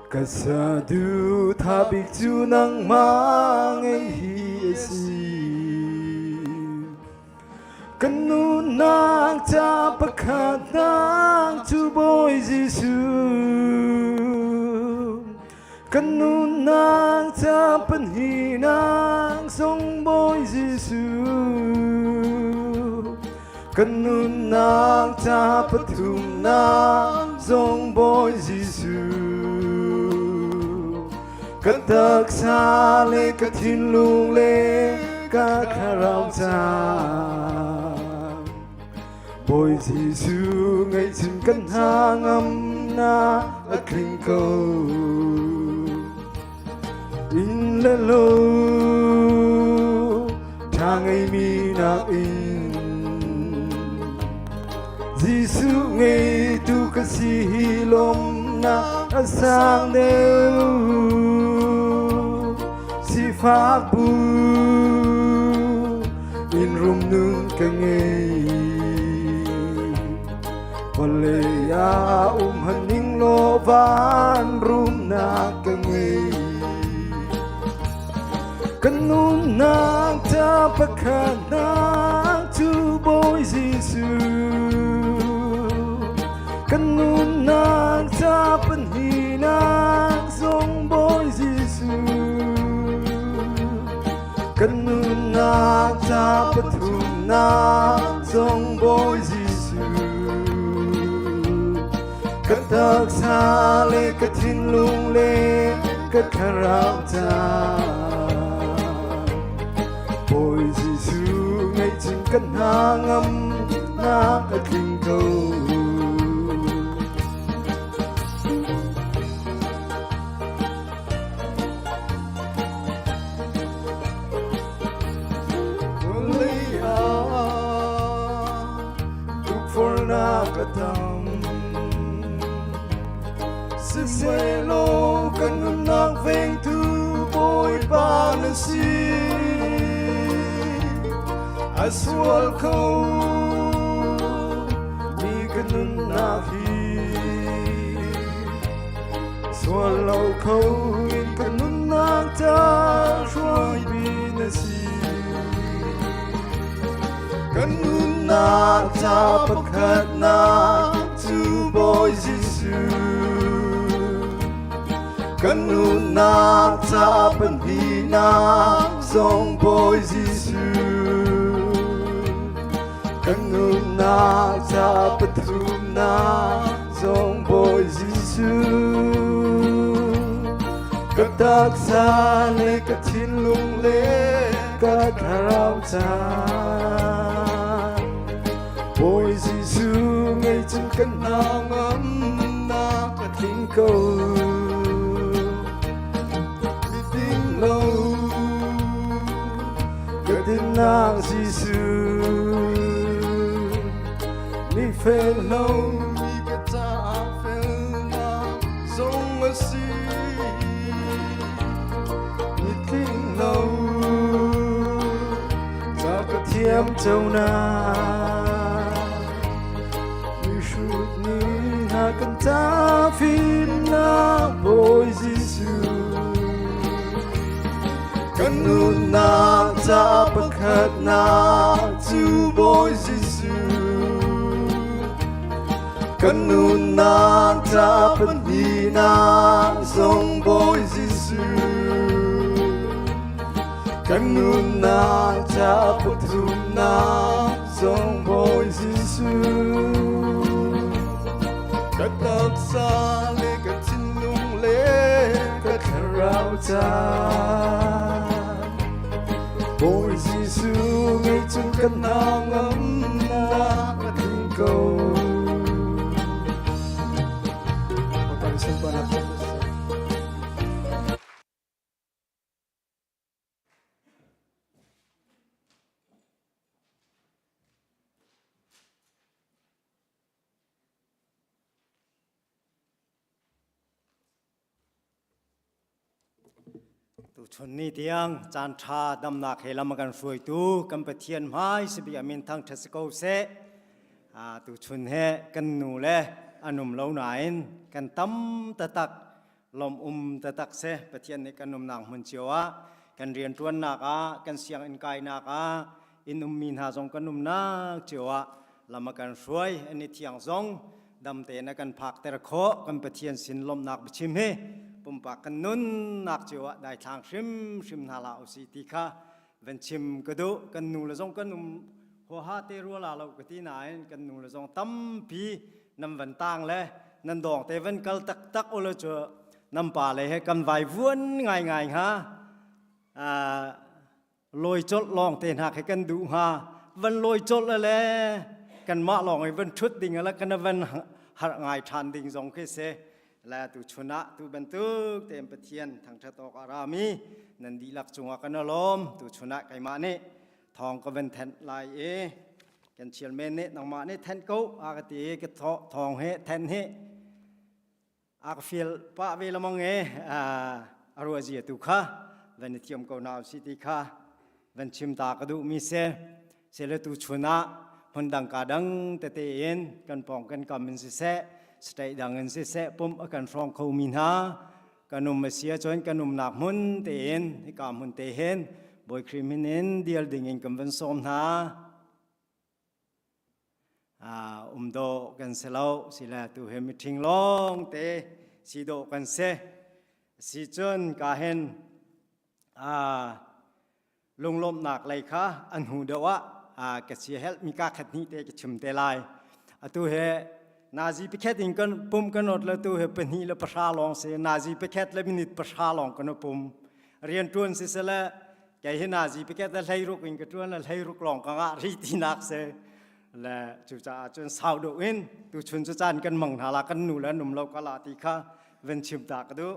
Ka saduhthah bik cu nangmah ngeih hi a si. Kan nunnak ca pakhatnak cu Bawi Jesuh. Kan nunnak ca pahnihnak zong Bawi Jesuh. Kan nunnak ca pathumnak zong Bawi Jesuh. Ka taksa le ka thinlung le ka thlarau ca. Bawi Jesuh ngaihchim kan hna ngamnak a tling ko. Inn le lo ṭha ngeimi nakin Jesuh ngeitu ka si hi lawmnak a sang deuh. Sifak bu in rum nun ka ngei. Vawlei ah um haning law van rumnak ka ngei. Kan nunnak ca pakhatnak cu Bawi Jesuh. Kan nunnak ca pahnihnak zong Bawi Jesuh. Kan nunnak ca pathumnak zong Bawi Jesuh. Ka taksa le ka thinlung le ka thlarau ca. Bawi Jesuh ngeihcun ka hna ngam nak a tling ko. Vawlei ah tukforhnak a tam. Sihmanhsehlaw kan nunnak vengtu Bawipa na si. A sual kho mi ka nunnak hi Sual lo kho in ka nunnak ca hruaipi na si. Kan nunnak ca pakhatnak cu Bawi Jesuh. Kan nunnak ca pahnihnak zong Bawi Jesuh. Kan nunnak ca pathumnak zong Bawi Jesuh. Ka taksa le ka thinlung le ka thlarau ca. Bawi Jesuh ngei cun kan hna ngamnak a tling ko. Miding lo ka dinnak Jesuh. Mi fel lo mi ka caah felnak zong a si. Mi tling lo ca ka thiam conak. Mi hrut ni hna kan ca fimnak Bawi Jesuh. Kan nunnak ca pakhatnak cu Bawi Jesuh. Kan nunnak ca pahnihnak zong Bawi Jesuh. Kan nunnak ca pathumnak zong Bawi Jesuh. Ka taksa le ka thinlung le ka thlarau ca. Bawi Jesuh ngei cun kan hna ngamnak a tling ko. Bawipa nih sunparnak pe ko seh. Tuchun ni tiang caan ṭha damnak he lam a kan hruaitu kan Pathian hmai sibik a min thangṭhat si ko seh. Tuchun he kan nu le an um lo nain kan tam taktak lawm um taktak si. Pathian nih kan umnak hmun cio ah kan rianṭuannak ah kan sianginn kainak ah inn ummi hna zong kan umnak cio ah lam a kan hruai an i thiang zong dam tein a kan phakter khawh. Kan Pathian sin lawmhnak biachim hi pumpak kan nunnak cio ah daithlang hrimhrim hna hlah usih ti kha van chim ka duh. Kan nu le zong kan um huaha te rua la lo ka ti nain kan nu le zong tampi nan van tang le nan dawng te van kal taktak u le cu nan pa le he kan vai vuan ngai ngai hnga. Lawi colh lawng te hna khi kan duh hnga. Van lawi colh le kanmah lawng i van ṭhut ding le kan van harh ngai ṭhan ding zong khi si le. Tu chun ah tu bantuk tein Pathian thangṭhat awk a rami nan dihlak cungah kan lawm. Tu chun ah keimah nih thawng ka van thenh lai i kan chial men nih nangmah nih thenh ko a ka ti i ka thawng he thenh hi a ka fial pah ve lamang e. A ruah zia tu kha van i thiam ko na si ti kha van chim ta ka duh mi se. Sele tu chun ah hmun dang ka dang tete in kan pong kan kam in siseh, state dang in siseh, pum a kan hrawng kho mi hna kan um a si ahcun kan umnak hmun tein hika hmun te hin Bawi Khrih min in dial ding in kan van sawm hna. Um dawh kan si lo sile tu he meeting lawng te si dawh kan si. Si cun ka hin lunglawmhnak lei kha an hu deuh ah ka si helh mi ka khat hnih te ka chim te lai. Atu he nazi pakhat in kan pum kan ot le tu he 2:10 lawng si. Nazi pakhat le minute 10 lawng kan pum rian tuan si sele kei hi nazi pakhat le 16 in ka tuan le 16 lawng ka ngah ri tinak si le. Cucaah cun sau deuh in tu chun cu caan kan mang hna la, kan nu le num lo ka la ti kha van chim ta ka duh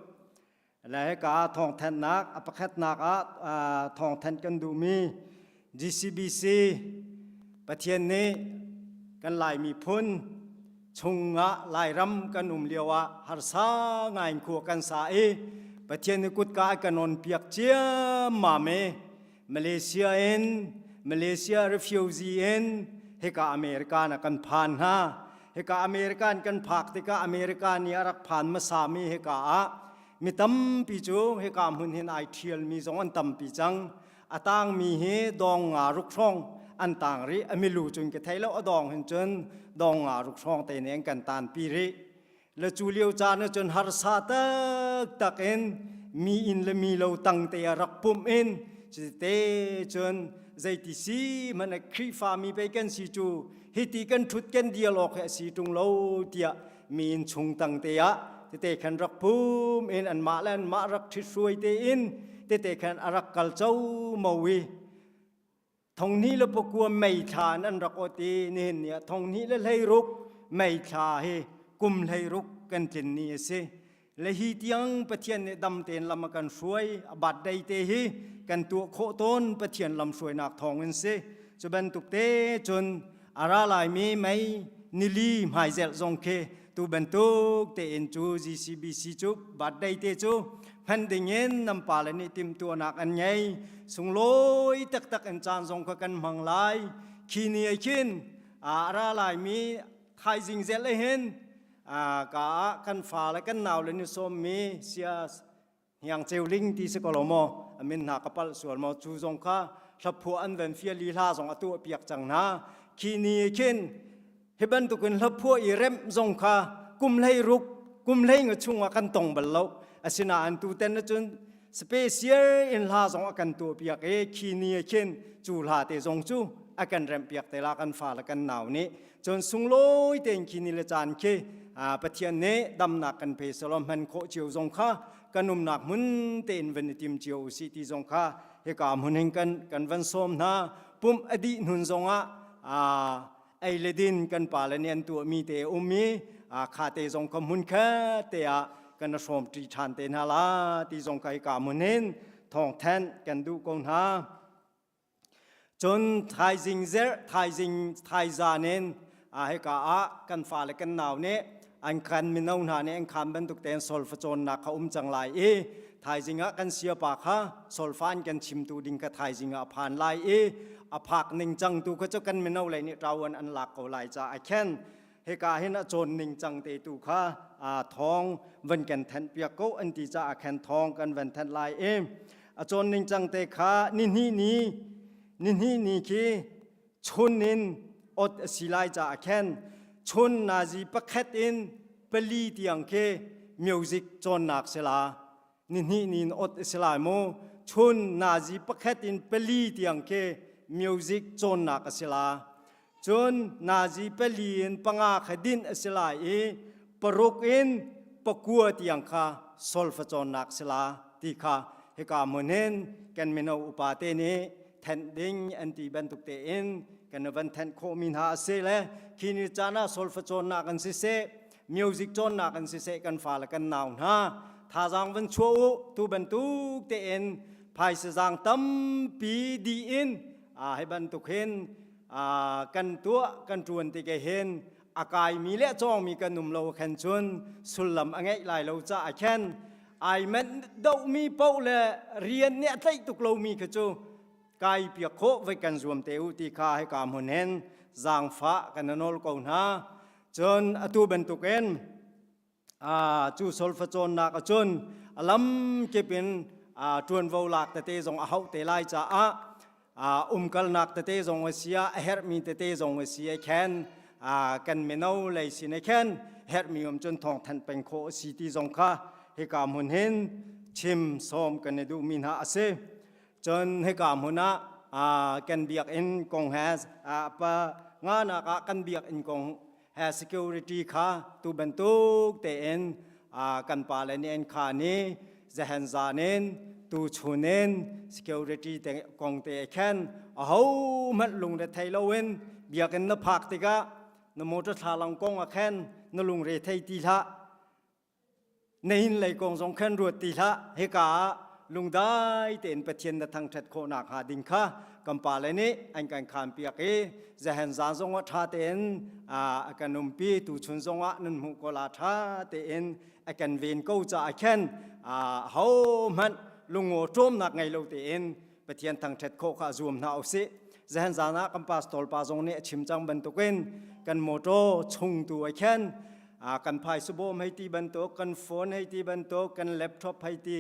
le. Hika thawngthanhnak a pakhatnak ah thawngthanh kan duhmi GCBC, Pathian nih kan Lai miphun chungah Lairam kan um lio ah harsa ngai in khua kan sa i Pathian nih kutka a kan on piak ciammam i Malaysia in, Malaysia refugee in hika America na kan phan hna. Hika American kan phak tikah America nih a rak phan hmasa mi hika ah mi tampi cu hika hmun hin ai ṭhial mi zong an tampi cang. A tang mi hi dong nga ruk hrawng an tang rih. A milu cun ka thei lo, a dong hin cun dong nga ruk hrawng te nih an kan tan pi rih le. Cu lio caan ah cun harsa taktak in mi inn le mi lo tang te ah rak pumh in te cun zeiti si hmanh Khrihfa mi pei kan si cu, hiti kan ṭhut kan dial awk hi a si ṭung lo tiah mi inn chung tang te ah tete khan rak pum in anmah le anmah rak ṭhithruai te in tete khan a rak kal cho mo i 2009 May thla in an rak ot i nihin ni ah 2016 May thla hi kum 16 kan tlin ni a si le. Hi tiang Pathian nih dam tein lam a kan hruai, a birthday te hi kan tuah khawh tawn Pathian lam hruainak thawng in si. Cu bantuk te cun a ra laimi May nili hmaizelh zong khi tu bantuk tein cu GCBC cu birthday te cu hman ding in nan pale nih timhtuahnak an ngei. Sunglawi taktak in caan zong kha kan hmang lai. Khi ni ah khin a ra laimi thaizing zel hin ka ah kan fa le kan nau le ni sawmmi sia Hniang Ceu Ling ti si ko lo maw, a min hna ka palh sual maw, cu zong kha hlaphuah an van fial i hla zong a tuah piak cang hna. Khi ni khin hi bantukin hlaphuah i remh zong kha kum 16 kum 15 chungah kan tong bal lo. Asinain tuten cun special in hla zong a kan tuah piak i khi ni khin cu hla te zong cu a kan remh piak te la kan fa le kan nau nih. Cun sunglawi tein khi ni le caan khi Pathian nih damnak kan pe selaw hman khawh cio zong kha kan umnak hmun tein van i tim cio usih ti zong kha hika hmun hin kan van sawm hna. Pumh a dih hnun zongah ei le din kan pale nih an tuahmi te um i kha te zong kha hmun khat te ah kan hrawm ṭi ṭhan te hna la ti zong kha hika hmun hin thawngthanh kan duh ko hna. Cun thaizing zerh thaizing thaizan in hika ah kan fale kan nau nih An kan mino hna nih an khaan bantuk tein solfa cawnnak kha um cang lai i thaizing ah kan siapa kha solfa an kan chimtu ding kha thaizing ah a phan lai i a phak ning cang tu kha cu kan mino lei nih ṭauan an lak ko lai caah khin hika hin a cawn ning cang te tu kha thawng van kan thanh piak ko an ti caah khan thawng kan van thanh lai i a cawn ning cang te kha nihnih ni nihnih ni khi chun in ot a si lai caah khan chun nazi pakhat in pali tiang khi music cawnnak si la nihnih ni in ot a si lai mu chun nazi pakhat in pali tiang khi music cawnnak a si la cun nazi pali in panga kha dinh a si lai i paruk in pakua tiang kha solfa cawnnak si la ti kha hika hmun hin kan mino upa te nih thenh ding an ti bantuk tein kan van thenh khawhmi hna a si le khi ni caan ah solfa cawnnak an siseh music cawnnak an siseh kan fa le kan nau hna thazaang van chuah u tu bantuk tein phaisa zaang tampi di in hi bantuk hin kan tuah kan tuan ti ke hin a kaimi le a cawngmi kan um lo khan cun sullam a ngeih lai lo caah khan ai manh dohmi paoh le rian nih a tlaih tuk lomi kha cu kai piak khawh voi kan zuam te u ti kha hika hmun hin zaangfah kan nawl ko hna. Cun atu bantukin cu solfa cawnnak ahcun a lam kip in ṭuanvo lak tete zong a hauh te lai caah umkalnak tete zong a si ah a herhmi tete zong a si ah khan kan mino lei sin ah khan herhmi um cun thawng thanh peng khawh a si ti zong kha hika hmun hin chim sawm kan i duhmi hna a si. Cun hika hmun ah kan biakinn kong he pa nganak ah kan biakinn kong he security kha tu bantuk tein kan pale nih an khan i zahen zan in tu chun in security te kong te khan aho hmanh lungre thei loin biakinn na phak tikah na motor thlalang kong ah khan na lungre thei ti hlah. Na inn lei kong zong khan ruat ti hlah. Hika ah lungdai tein Pathian na thangṭhat khawh nakhnga ding kha kan pale nih an kan khanpiak i zahen zan zongah ṭha tein a kan umpi. Tuchun zongah nan hmuh ko la ṭha tein a kan ven ko caah khan hohmanh lungaw ṭawmnak ngei lo tein Pathian thangṭhat khawh kha zuam hna usih. Zahan zan ah kan pastor pa zong nih a chim cang bantukin kan motor chung tu ah khan kan phaisa bawm hei ti bantuk, kan phone hei ti bantuk, kan laptop hei ti,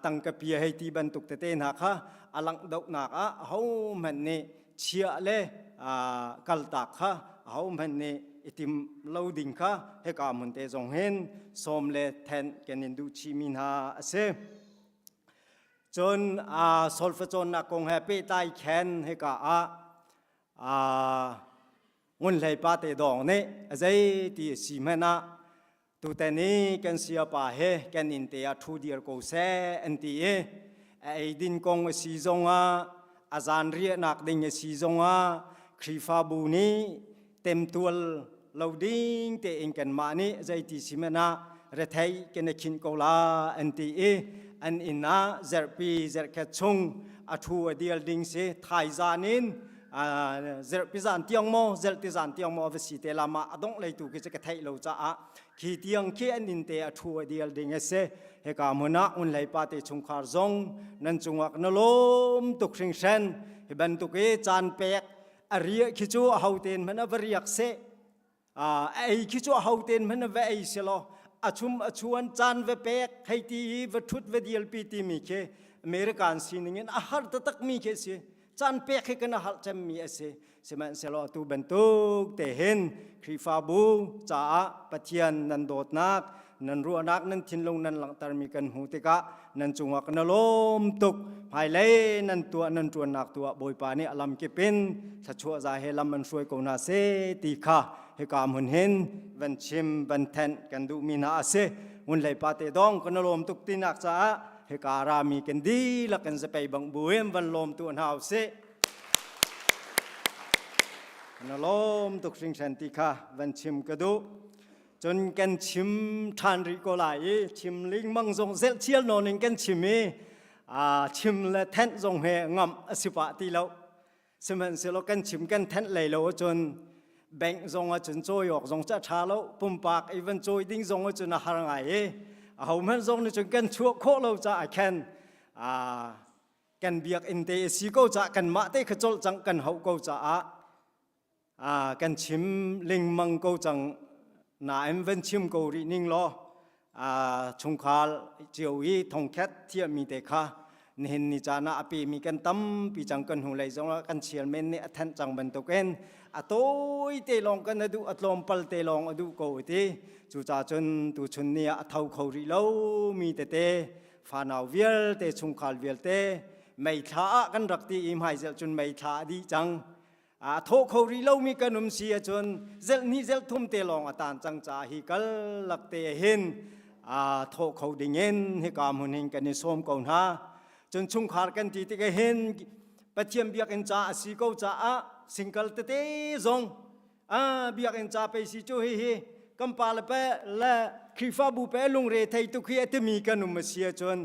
tangka pia hei ti bantuk tete hna kha a langh dohnak ah ahohmanh nih chiah le kaltak kha ahohmanh nih i tim lo ding kha hika hmun te zong hin sawm le thenh kan in duh chihmi hna a si. Cun solfa cawnnak kong he pehtlai khen hika ah ngunhlei pa te dawng nih a zei ti a si hmanh ah tutan i kan siapa he kan inn te ah ṭhu dir ko seh an ti i a eidin kong a si zongah a zan riahnak ding a si zongah Khrihfabu nih temtual lo ding tein kanmah nih zeiti si hmanh ah rethei kan i khinh ko la an ti i an inn ah zerhpi zerhkhat chung a thu a dial ding si thaizan in zerhpi zan tiang maw zelhti zan tiang maw va si te la ma a dongh lei tu khi cu ka theih lo caah khi tiang khi an inn te a thu a dial ding a si. Hika hmun ah unhlei pa te chungkhar zong nan cungah na lawm tuk hringhran. Hi bantuk i caan pek a riah khi cu a hoten hmanh a va riak seh, a ei khi cu a hoten hmanh a va ei selaw a chum a chuan caan va pek hei ti i va ṭhut va dialpi timi khi American sining in a har taktak mi khi a si. Caan pek hi kan a har cemmi a si. Sihmanhsehlaw atu bantuk te hin Khrihfabu caah Pathian nan dawtnak, nan ruahnak, nan thinlung nan langhtermi kan hmuh tikah nan cungah kan lawm tuk. Hmailei nan tuah nan ṭuannak tu ah Bawipa nih a lamkip in thluachuah za he lam an hruai ko hna seh ti kha hika hmun hin van chim van thenh kan duhmi hna a si. Ngunhlei pa te dong kan lawm tuk tinak caah hika rami kan dihlak in zapei bang buin van lawm tu hna usih. Na lawm tuk hringhran ti kha van chim ka duh. Cun kan chim ṭhan rih ko lai i chim lingmang zong zelhchial nawn in kan chim i chim le thenh zong he ngamh a si pah ti lo. Sihmanhsehlaw kan chim kan thenh lei lo ahcun. Bank zong ah cun cawi awk zong cu a ṭha lo. Pumpak i van cawi ding zong ah cun a har ngai i ahohmanh zong nih cun kan chuah khawh lo caah khan kan biakinn te a si ko caah kanmah te kha colh cang kan hauh ko caah kan chim lengmang ko cang nain van chim ko rih ning law chungkhar cio i thongkhat thiahmi te kha nihin ni caan ah a pemi kan tampi cang kan hnulei zongah kan chial men nih a thanh cang bantukin a tawi te lawng kan a duh a tlawmpal te lawng a duh ko ti cucaah cun tuchun ni ah a tho kho rih lo mi tete fanau vialte chungkhar vialte meithla ah kan rak ti i hmaizelh cun meithla a dih cang a thawh kho rih lomi kan um si ahcun zelh hnih zelh thum te lawng a tan cang caah hi kal lak te hin a thawh kho ding in hika hmun hin kan i sawm ko hna cun chungkhar kan ti tik hin Pathian biakinn ca a si ko caah single tete zong a biakinn ca pei si cu hi hi kan pa le pe le Khrihfabu pe lungre thei tuk hi a timi kan um a si ahcun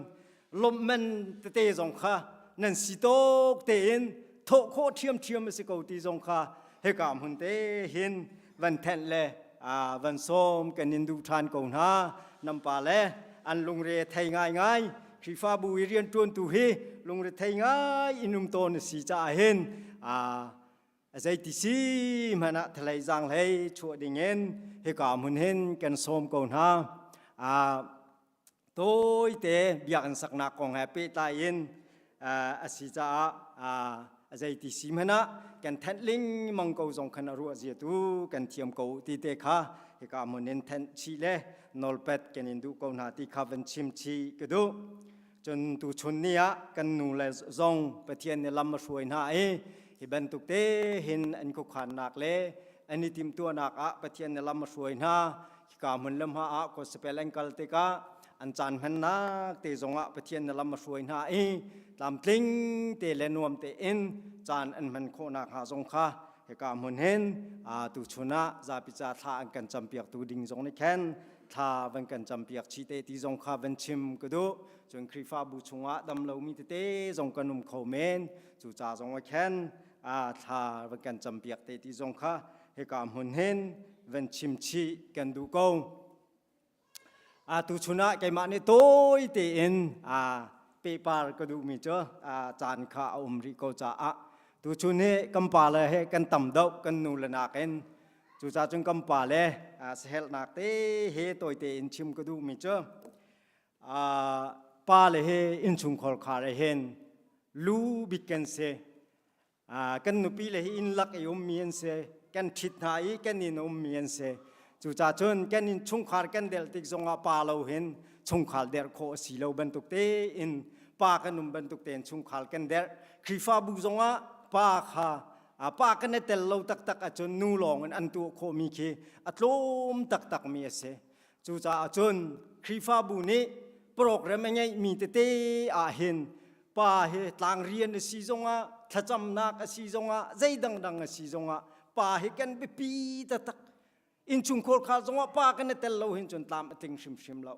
lawmhman tete zong kha nan si tawk tein thawh khawh ṭhiamṭhiam a si ko ti zong kha hika hmun te hin van thenh le van sawm kan in duh ṭhan ko hna nan pa le an lungre thei ngaingai Khrihfabu i rianṭuantu hi lungre thei ngai in um tawn a si caah hin a zeiti si hmanh ah thalei zaanghlei chuah dingin hika hmun hin kan sawm ko hna. Tawite biakinn saknak kong he pehtlai in a si caah a zeiti si hmanh ah kan thenh lengmang ko zong khan a ruah zia tu kan thiam ko ti te kha hika hmun in thenh chih le nawlpet kan in duh ko hna ti kha van chim chih ka duh. Cun tuchun ni ah kan nu le zong Pathian nih lam a hruai hna i hi bantuk te hin an khuakhannak le an i timhtuahnak ah Pathian nih lam a hruai hna. Hika hmun le hma ah gospel an kal tikah an caan hmannak te zongah Pathian nih lam a hruai hna i tlamtling te le nuam tein caan an hman khawhnak hnga zong kha hika hmun hin tuchun ah zapi ca thla an kan campiaktu ding zong nih khan thla van kan campiak chih te ti zong kha van chim ka duh. Cun Khrihfabu chungah dam lomi tete zong kan um kho men. Cu ca zong ah khan thla van kan campiak te ti zong kha hika hmun hin van chim chih kan duh ko. Tuchun ah keimah nih tawi tein pehpar ka duhmi cu caan kha a um rih ko caah tuchun hi kan pa le he kan tam deuh kan nu le nakin cucaah cun kan pa le sahelnak te he tawi tein chim ka duhmi cu pa le he innchungkhar khar hin lu bik kan si. Kan nupi le hi inn lak i ummi an si. Kan ṭhit hna i kan inn ummi an si. Cucaah cun kan inn chungkhar kan delh tik zongah pa lo hin chungkhar derh khawh a si lo bantuk tein pa kan um bantuk tein chungkhar kan derh. Khrihfabu zongah pa kha pa kan i tel lo taktak ahcun nu lawng in an tuah khawhmi khi a tlawm taktakmi a si. Cucaah cun Khrihfabu nih program a ngeihmi tete ah hin pa hi tlangrian a si zongah thlacamnak a si zongah zei dangdang a si zongah pa hi kan biapi taktak innchungkhar kha zongah pa kan i tel lo hin cun tlam a tling hrimhrim lo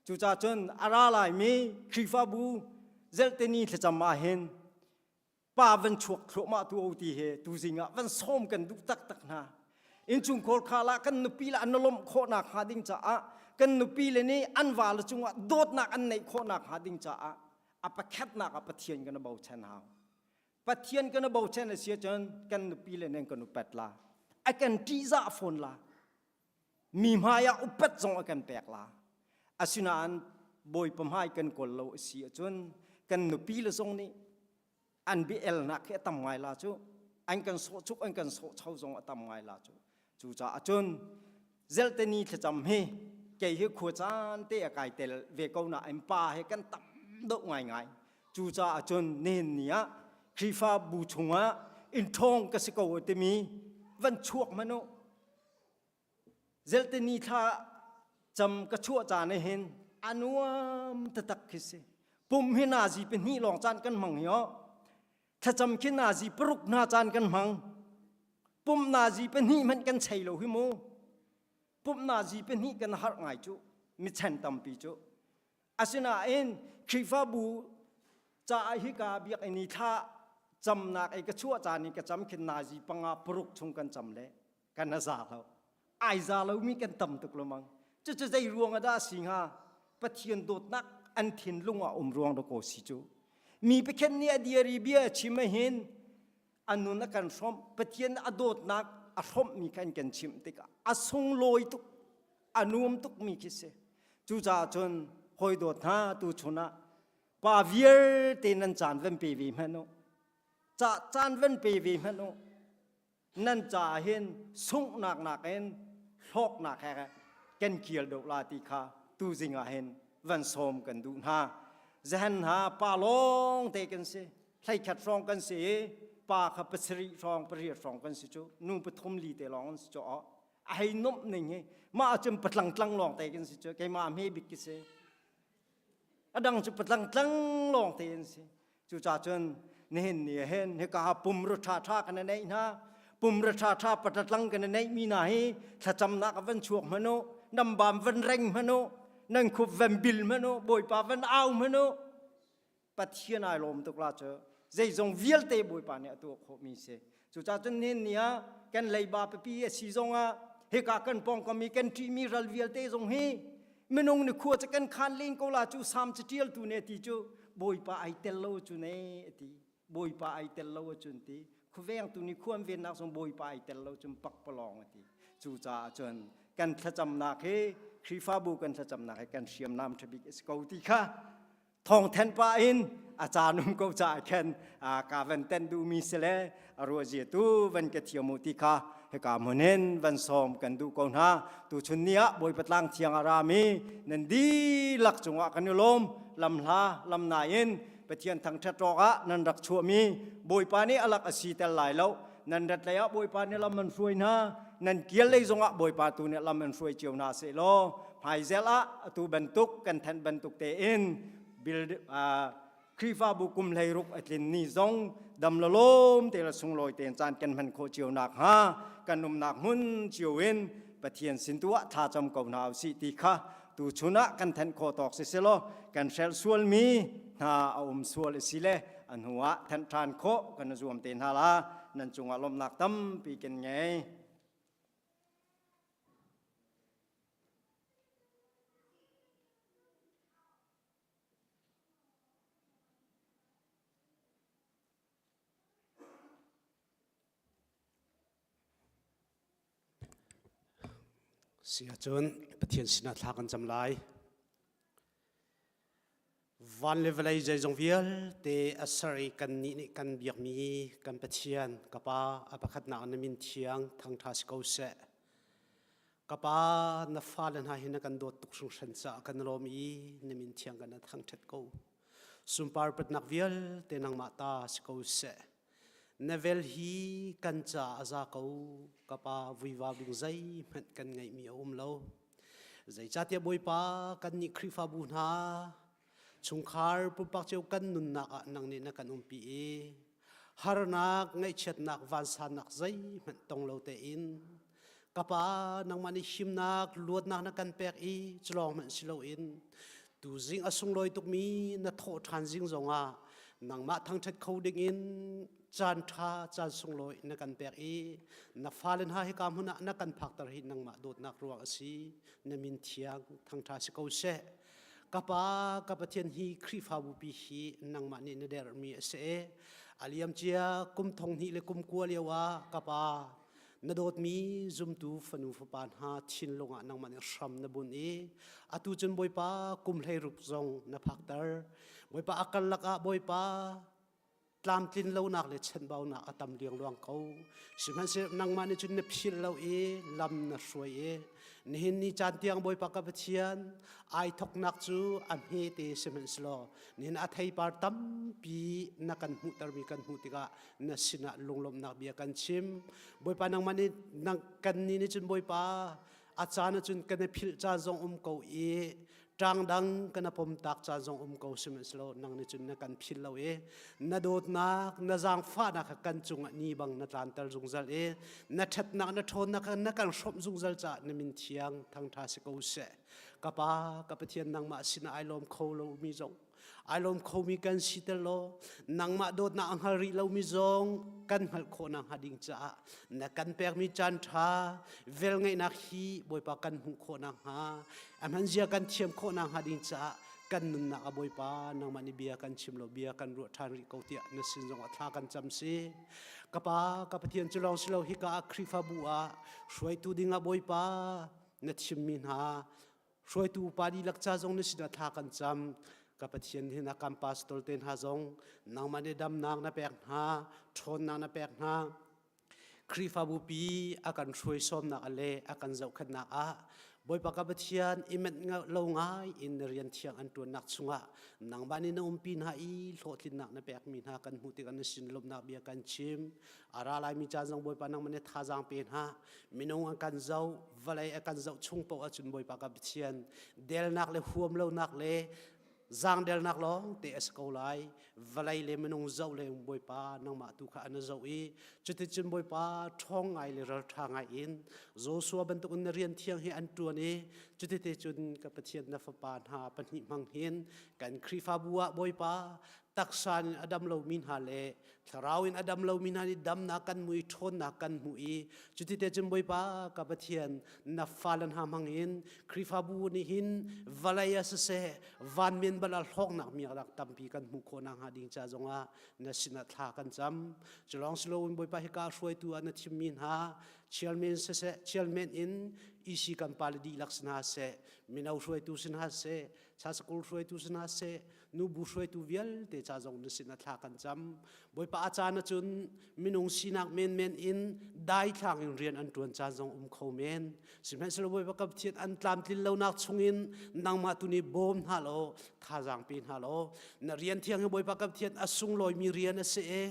cucaah cun a ra laimi Khrihfabu zelteni thlacam ah hin pa van chuak thluahmah tu o ti he tuzing ah van sawm kan duh taktak hna innchungkhar kha lah kan nupi le an lawmh khawhnak hnga ding caah kan nupi le nih an va le cungah dawtnak an neih khawhnak hnga ding caah a pakhatnak ah Pathian kan bochan hau Pathian kan bochan a si ahcun kan nupi le nih kan upat la a kan ṭihzah fawn la mi hmai ah upat zong a kan pek la asinain Bawipa hmai kan kawl lo a si ahcun kan nupi le zong nih an bia elnak hi a tam ngai la cu an kan sawh chuk an kan sawh cho zong a tam ngai la cu cucaah cun zelteni thlacam hi kei hi khua caan te a kai tel ve ko na in pa he kan tam deuh ngai ngai cucaah cun nihin ni ah Khrihfabu chungah in ṭhawng ka si ko timi van chuak hmanh u Zelteni thla cam ka chuah caan ah hin a nuam taktak khi si. Pum hi nazi pahnih lawng caan kan hmang hi oh. Thlacam khi nazi paruk hna caan kan hmang. Pum nazi pahnih hmanh kan chei lo hi mu. Pum nazi pahnih kan harh ngai cu. Mi chan tampi cu. Asinain Khrihfabu caah hika biakinn i thla camnak i ka chuah caan i ka cam khin nazi panga paruk chung kan cam le. Kan a za lo. Ai za lomi kan tam tuk lomang. Cucu zei ruang ah dah a si hnga? Pathian dawtnak an thinlung ah um ruang dakaw si cu. Mi pakhat nih a dir i bia a chim ahhin a nun a kan hrawmh Pathian a dawtnak a hrawmhmi kha an kan chimh tikah a sunglawi tuk a nuam tukmi khi si. Cucaah cun hawi dawt hna tu chun ah pa vialte nan caan van pe ve hmanh u. Ca caan van pe ve hmanh u. Nan caah hin sunghnak nakin hlawknak he kan kil deuh la ti kha tuzing ah hin van sawm kan duh hna. Zahan hna pa lawng te kan si. Hleikhat hrawng kan si i pa kha pasarih hrawng pariat hrawng kan si cu nu pathum li te lawng an si cu a hei nomh ning hi mah ahcun patlang tlang lawng te kan si cu keimah hme bik ki si. A dang cu patlang tlang lawng te an si. Cucaah cun nihin ni ah hin hika pumra ṭhaṭha kan i neih hna. Pumra ṭhaṭha patatlang kan i neihmi hna hi thlacamnak ah van chuak hmanh u, nan baam van reng hmanh u, nan khup van bil hmanh u, Bawipa van au hmanh u. Pathian ai lawm tuk la cu. Zeizong vialte Bawipa nih a tuah khawhmi si. Cucaah cun nihin ni ah kan leiba pipi a si zongah hika kan pawngkam i kan ṭihmi ral vialte zong hi minung nih khua cu kan khan len ko la cu sam catialtu nih a ti cu Bawipa ai tel lo cu ne a ti. Bawipa ai tel lo ahcun ti khuavengtu nih khua an vennak zong Bawipa ai tel lo cun pakpalawng a ti. Cucaah cun kan thlacamnak hi Khrihfabu kan thlacamnak hi kan hriamnam ṭhabik a si ko ti kha thawngthen pah in a caan um ko caah khan ka van tenh duhmi si le a ruahzia tu van ka thiam u ti kha hika hmun in van sawm kan duh ko hna. Tuchun ni ah Bawipa tlang thiang a rami nan dihlak cungah kan i lawm. Lamhla lamnai in Pathian thangṭhat awk ah nan rak chuahmi Bawipa nih a lak a si tel lai lo. Nan rat lei ah Bawipa nih lam an hruai hna. Nan kial lei zongah Bawipa tu nih lam an hruai cio hna seh law hmaizel ah atu bantuk kan thanh bantuk tein build Khrihfabu kum 16 a tlin ni zong dam lalawm te le sunglawi tein caan kan hman khawh cio nak hnga kan umnak hmun cio in Pathian sin tu ah thlacam ko hna usih ti kha tu chun ah kan thanh khawh tawk si selaw kan hrelh sualmi hna a um sual a si le a hnu ah thanh ṭhan khawh kan zuam te hna la nan cungah lawmhnak tampi kan ngei. Si ahcun Pathian sinah thla kan cam lai. Van le vawlei zeizong vialte a ser i kannih nih kan biakmi kan Pathian ka Pa a pakhatnak na min thiang thangṭha si ko seh. Ka Pa na fale hna hi na kan dawt tuk hringhran caah kan lawm i na min thiang kan thangṭhat ko. Sunpar patnak vialte nangmah ta si ko seh. Na vel hi kan caah a za ko. Ka Pa vuivau ding zeihmanh kan ngeihmi a um lo. Zeicahtiah Bawipa kannih Khrihfabu hna chungkhar pumpak cio kan nunnak ah nang nih na kan umpi i harnak ngaihchiatnak vansannak zeihmanh tong lo tein ka pa nangmah nih himnak luatnak na kan pek i culawng hmanh si loin tuzing a sunglawi tukmi na thawh ṭhan zing zongah nangmah thangṭhat kho dingin caan ṭha caan sunglawi na kan pek i na fale hna hika hmun ah na kan phakter hi nangmah dawtnak ruang a si. Na min thiang thangṭha si ko seh. Ka pa ka Pathian hi Khrihfabu pi hi nangmah nih na derhmi a si. A liam cia kum thong hnih le kum kua lio ah ka pa na dawtmi zumtu fanu fapa hna thinlung ah nangmah nih hram na bunh i atu cun Bawipa kum 16 zong na phakter. Bawipa a karlak ah Bawipa tlamtlin lonak le chanbaunak a tam liangluang ko. Sihmanhsehlaw nangmah nih cun na philh lo i lam na hruai i nihin ni caan tiang Bawipa ka Pathian ai thoknak cu a hmete sihmanhsehlaw nihin a theipar tampi na kan hmuhtermi kan hmuh tikah na sinah lunglawmhnak bia kan chim. Bawipa nangmah nih nang kan nih nih cun Bawipa a caan ahcun kan i philh caan zong um ko i ṭang dang kan a pomtak caan zong um ko sihmanhsehlaw nang nih cun na kan philh lo i na dawtnak na zaangfahnak kha kan cungah ni bang na tlanter zungzal i na ṭhatnak na ṭhawnnak kha na kan hrawmh zungzal caah na min thiang thangṭha si ko seh. Ka Pa, ka Pathian nangmah sinah ai lawm kho lomi zong. Ai lawm khomi kan si tel law nangmah dawtnak a hngal rih lomi zong kan hngalh khawh nakhnga ding caah na kan pekmi caan ṭha velngeihnak hi Bawipa kan hmuh khawh nakhnga a hmanzia kan thiam khawh nakhnga ding caah kan nunnak a Bawipa nangmah nih bia kan chim lo bia kan ruah ṭhan rih ko tiah na sin zongah thla kan cam si. Ka Pa, ka Pathian cu lawng si lo hika ah Khrihfabu ah hruaitu dingah Bawipa na thimmi hna hruaitu upa dihlak ca zong na sinah thla kan cam. Ka Pathian hin a kan pastor te hna zong nangmah nih damnak na pek hna, ṭhawnnak na pek hna. Khrihfabu pi a kan hruai sawmnak le a kan zohkhenhnak ah Bawipa ka Pathian i menh lo ngai in na rian thiang an ṭuannak chungah nangmah nih na umpi hna i hlawhtlinnak na pekmi hna kan hmuh tikah na sin lawmhnak bia kan chim. A ra laimi caan zong Bawipa nangmah nih thazaang pe hna. Minung an kan zoh, vawlei a kan zoh chung paoh ahcun Bawipa ka Pathian delnak le huam lonak le zaangdelnak lawng te a si ko lai. Vawlei le minung zoh le Bawipa nangmah tu kha an zoh i cuticun Bawipa ṭhawng ngai le ralṭha ngai in Joshua bantukin na rian thiang hi an ṭuan i cutite cun ka Pathian na fapa hna pahnih hmang hin kan Khrihfabu ah Bawipa taksa in a dam lomi hna le thlarau in a dam lomi hna nih damnak kan hmu i ṭhawnnak kan hmu i cutite cun Bawipa ka Pathian na fale hna hmang in Khrihfabu nih hin vawlei ah siseh van men bal ah hlawknak miaknak tampi kan hmuh khawh nakhnga ding ca zongah na sinah thla kan cam. Culawng si loin Bawipa hika hruaitu ah na thimmi hna chialmen siseh chialmen in EC kan pale dihlak si hna seh mino hruaitu si hna seh chasakul hruaitu si hna seh nubu hruaitu vialte ca zong na sin a thla kan cam. Bawipa a caan ahcun minung sinak menmen in daithlang in rian an ṭuan caan zong um kho men. Sihmanhsehlaw Bawipa ka Pathian an tlamtlin lonak chungin nangmah tu nih bawm hna law thazaang pe hna law na rian thiang hi Bawipa ka Pathian a sunglawimi rian a si i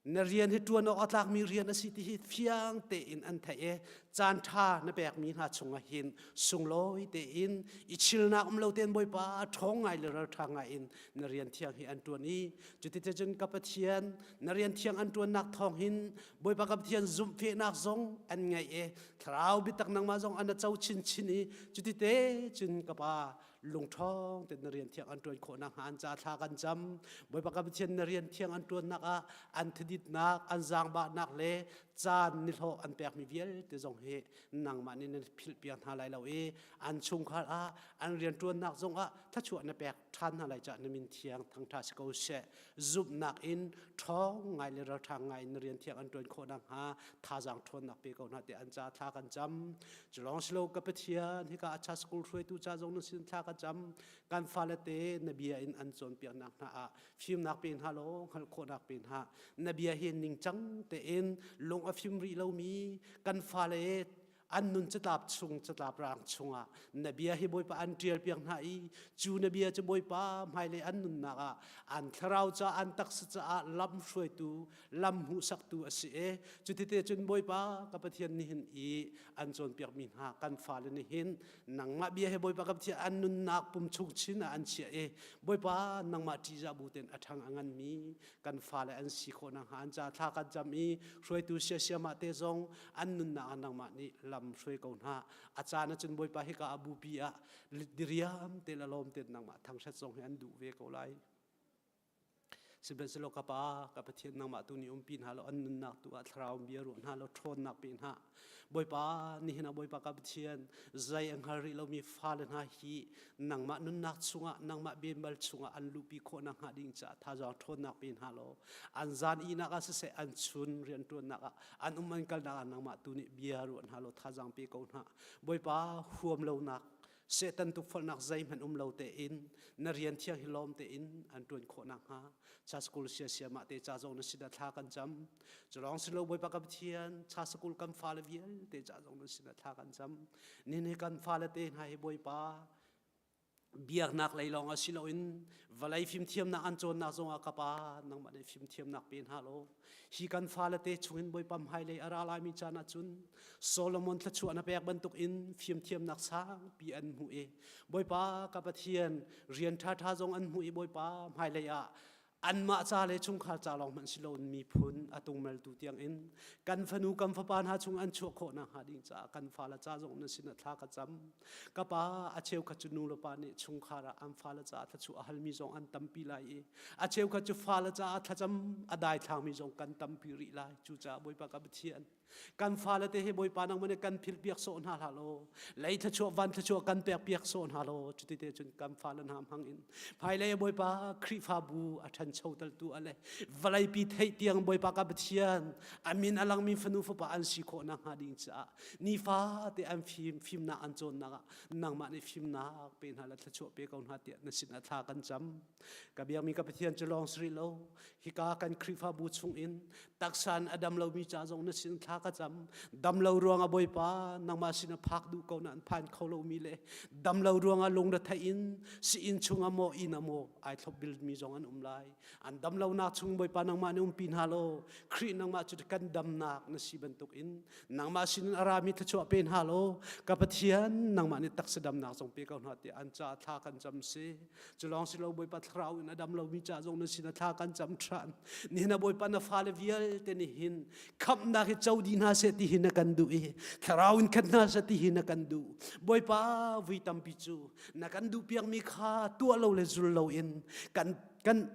na rian hi ṭuan awk a tlakmi rian a si ti hi fiang tein an theih i caan ṭha na pekmi hna chungah hin sunglawi tein i chilnak um lo tein Bawipa ṭhawng ngai le ralṭha ngai in na rian thiang hi an ṭuan i cuticun ka Pathian na rian thiang an ṭuannak thawng hin Bawipa ka Pathian zumhfehnak zong an ngeih i thlarau biatak nangmah zong an co chinchin i cutite cun ka Pa lungṭhawng tein na rian thiang an ṭuan khawh nakhnga an ca thla kan cam. Bawipa ka Pathian na rian thiang an ṭuannak ah an thaditnak, an zaangbahnak le caan nihlawh an pekmi vialte zong hi nangmah nih na philhpiak hna lai lo i an chungkhar ah an rianṭuannak zongah thluachuah na pek ṭhan hna lai caah na min thiang thangṭha si ko seh. Zumhnak in ṭhawng ngai le ralṭha ngai in na rian thiang an ṭuan khawh nakhnga thazaang ṭhawnnak pe ko hna tiah an ca thla kan cam. Culawng silo ka Pathian hika a school hruaitu ca zong na sin thla ka cam. Kan fale te na bia in an cawnpiaknak hna ah fimnak pe hna law hngalh khawhnak pe hna. Na bia hi ningcang tein lung a fim rih lomi kan fale an nun catlap chung catlap rang chungah na bia hi Bawipa an ṭial piak hna i cu na bia cu Bawipa hmailei an nunnak ah an thlarau ca an taksa caah lam hruaitu lam hmuhsaktu a si e cutite cun Bawipa ka Pathian nihin i an cawnpiakmi hna kan fale nihin nangmah bia hi Bawipa ka Pathian an nunnak pum chung chin ah an chiah i Bawipa nangmah ṭihzah bu tein a ṭhang a nganmi kan fale an si khawh nakhnga an ca thla kan cam i hruaitu siasiamah te zong an nunnak ah nangmah nih lam hruai ko hna. A caan ahcun Bawipa hika a bupi ah diriam te le lawm te nangmah thangṭhat zong hi an duh ve ko lai. Sihmanhsehlaw ka Pa, ka Pathian nangmah tu nih umpi hna law an nunnak tu ah thlarau bia ruah hna law ṭhawnnak pe hna. Bawipa, nihin ah Bawipa ka Pathian, zei a hngal rih lomi fale hna hi nangmah nunnak chungah, nangmah biambal chungah an luhpi khawh nakhnga ding caah thazaang ṭhawnnak pe hna law an zan ihnak ah siseh, an chun rianṭuannak ah, an um an kalnak ah nangmah tu nih bia ruah hna law thazaang pe ko hna. Bawipa, huam lonak, Satan tukforhnak zeihmanh um lo tein na rian thiang hi lawm tein an ṭuan khawh nakhnga cha school siasiamah te ca zong na sinah thla kan cam. Culawng silo Bawipa kan Pathian cha school kan fale vialte ca zong na sinah thla kan cam. Nihin kan fale te hna hi Bawipa biaknak lei lawng ah si loin vawlei fimthiamnak an cawnnak zongah ka pa nangmah nih fimthiamnak pe hna law Hi kan fale te chungin Bawipa hmailei a ra laimi caan ahcun Solomon thluachuah na pek bantukin fimthiamnak sangpi an hmuh i Bawipa ka Pathian rian ṭhaṭha zong an hmuh i Bawipa hmailei ah. Anmah ca le chungkhar ca lawng hmanh si loin miphun a tungmeltu tiangin kan fanu kan fapa hna chung an chuah khawh nakhnga ding caah kan fale ca zong na sinah thla ka cam. Ka pa a cheukhat cu nu le pa nih chungkhar ah an fale caah thluachuah a halmi zong an tampi lai i a cheukhat cu fale caah thlacam a daithlangmi zong kan tampi rih lai. Cucaah Bawipa ka Pathian Kan fale te hi Bawipa nangmah nih kan philh piak sawh hna hlah law lei thluachuah van thluachuah kan pek piak sawh hna law cuti te cun kan fale hna hmang in hmailei Bawipa Khrihfabu a ṭhancho taltu a le vawleipi theih tiang Bawipa ka Pathian a min a langmi fanu fapa an si khawh nakhnga ding caah nifa te an fim fimnak an cawnnak ah nangmah nih fimnak pe hna le thluachuah pe ko hna tiah na sinah thla kan cam ka biakmi ka Pathian cu lawng si rih lo hika kan Khrihfabu chungin taksan a dam lomi ca zong na sin thla ka cam dam lo ruangah bawipa nangmah sin a phak duh ko na an phan kho lomi le dam lo ruangah lungretheih in si-inn chungah maw inn ah maw ai thlop bilmi zong an um lai an dam lonak chung bawipa nangmah nih umpi hna law Khrih nangmah cu kan damnak na si bantuk in nangmah sin in a rami thluachuah pe hna law ka Pathian nangmah nih taksa damnak zong pe ko hna tiah an ca thla kan cam si Cu lawng si lo Bawipa thlarau in a dam lomi ca zong na sin a thla kan cam ṭhan. Nihin ah Bawipa na fale vialte nih hin khamhnak hi co dih hna seh ti hi na kan duh i thlarau in khat hna seh ti hi na kan duh. Bawipa vui tampi cu na kan duh piakmi kha tuah lo le zul lo in kan kan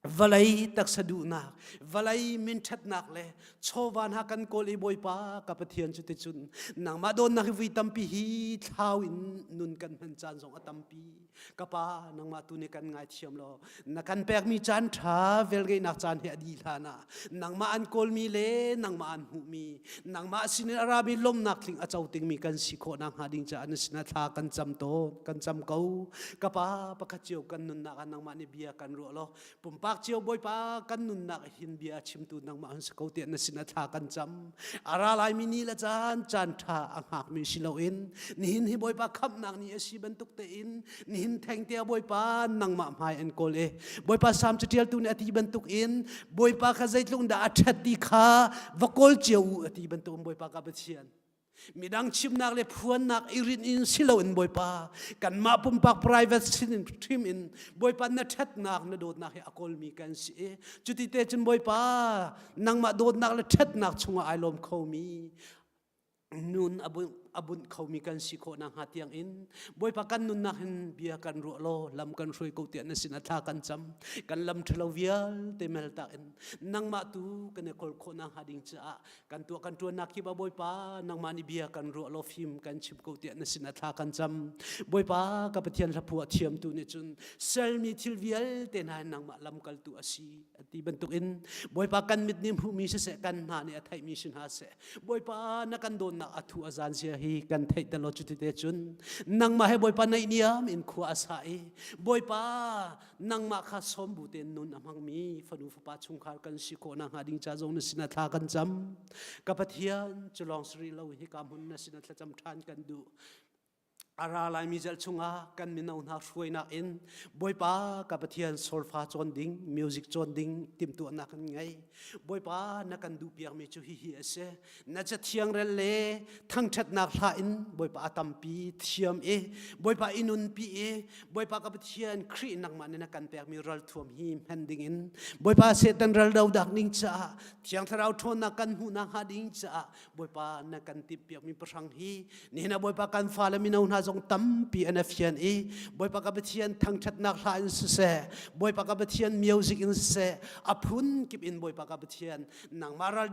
vawlei taksa duhnak vawlei minṭhatnak le chawva hna kan kawl i bawipa ka pathian cu ticun nangmah dawtnak hi vui tampi hi thlau in nun kan hman caan zong a tampi ka pa nangmah tu nih kan ngaithiam law na kan pekmi caan ṭha velngeihnak caan hi a dih hlan ah nangmah an kawlmi le nangmah an hmuhmi nangmah sinin a rami lawmnak tling a co tingmi kan si khawh nakhnga ding caah na sinah thla kan cam tawn kan cam ko ka pa pakhat cio kan nunnak ah nangmah nih bia kan ruah law pumpak cio bawipa kan nunnak hin bia chimtu nangmah an si ko tiah na sinah thla kan cam a ra laimi ni le caan caan ṭha a hngakmi si loin nihin hi bawipa khamhnak ni a si bantuk tein nihin thengte ah bawipa nangmah hmai an kawl i bawipa sam caṭialtu nih a ti bantuk in bawipa kha zeitluk dah a ṭhat ti kha va kawl cio u a ti bantuk in bawipa ka Pathian midang chimnak le phuannak i rinh in si loin bawipa kanmah pumpak private sin in hrim in bawipa na ṭhatnak na dawtnak hi a kawlmi kan si i cuti te cun bawipa nangmah dawtnak le ṭhatnak chungah ai lawm khomi nun a bunh khomi kan si khawh nakhnga tiang in Bawipa kan nunnak hin bia kan ruah law lam kan hruai ko tiah na sin a thla kan cam kan lam ṭhalo vialte meltak in nangmah tu kan i kawl khawh nakhnga ding caah kan tuah kan ṭuannak kip ah Bawipa nangmah nih bia kan ruah law fim kan chim ko tiah na sin a thla kan cam Bawipa ka Pathian hlaphuah thiamtu nih cun selmi thil vialte hna hin nangmah lamkaltu a si a ti bantukin Bawipa kan mit nih hmuhmi siseh kan hna nih a theihmi si hna seh Bawipa na kan dawnnak a thu a zan zia hi kan theih te law cuti te cun nangmah he Bawipa naihniam in khua a sa i Bawipa nangmah kha sawm bu tein nun a hmangmi fanu fapa chungkhar kan si khawh nakhnga ding ca zong na sinah thla kan cam ka Pathian cu lawng si rih lo hika hmun na sinah thlacam ṭhan kan duh A ra laimi zel chungah kan mino hna hruainak in Bawipa ka Pathian solfa cawn ding, music cawn ding timhtuahnak kan ngei. Bawipa na kan duhpiakmi cu hihi a si. Na cathiang rel le thangṭhatnak hla in Bawipa a tampi thiam i Bawipa i nunpi i Bawipa ka Pathian Khrih nangmah nih na kan pekmi ralthuam hi hman ding in Bawipa Satan ral dodak ning caah Thiang Thlarau ṭhawnnak kan hmuh nakhnga ding caah Bawipa na kan timhpiakmi pahrang hi nihin ah Bawipa kan fale mino hna zong tampi an fian i Bawipa ka Pathian thangṭhatnak hla in siseh Bawipa ka Pathian music in siseh a phun kip in Bawipa ka Pathian nangmah ral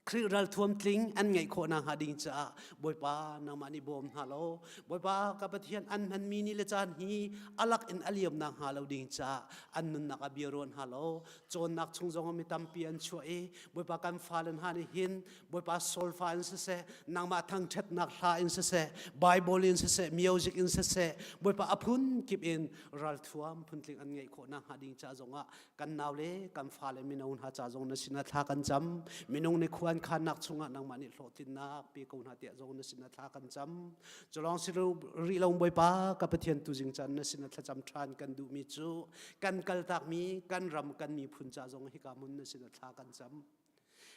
Khrih ralthuam tling an ngeih khawh nakhnga ding caah Bawipa nangmah nih bawm hna law Bawipa ka Pathian an hmanmi ni le caan hi alak in a liam nakhnga lo ding caah an nunnak ah bia ruan hna law cawnnak chung zong mi tampi an chuah i Bawipa kan fale hna nih hin Bawipa solfa in siseh nangmah thangṭhatnak hla in siseh Bible in siseh music in siseh Bawipa a phun kip in ralthuam phuntling an ngeih khawh nakhnga ding ca zongah kan nau le kan fale mino hna ca zong na sinah thla kan cam minung nih khua an khannak chungah nangmah nih hlawhtlinnak pe ko hna tiah zong na sinah thla kan cam culawng si rih lo Bawipa ka Pathian tuzing caan na sinah thlacam ṭhan kan duhmi cu kan kaltakmi kan ram kan miphun ca zong hika hmun na sinah thla kan cam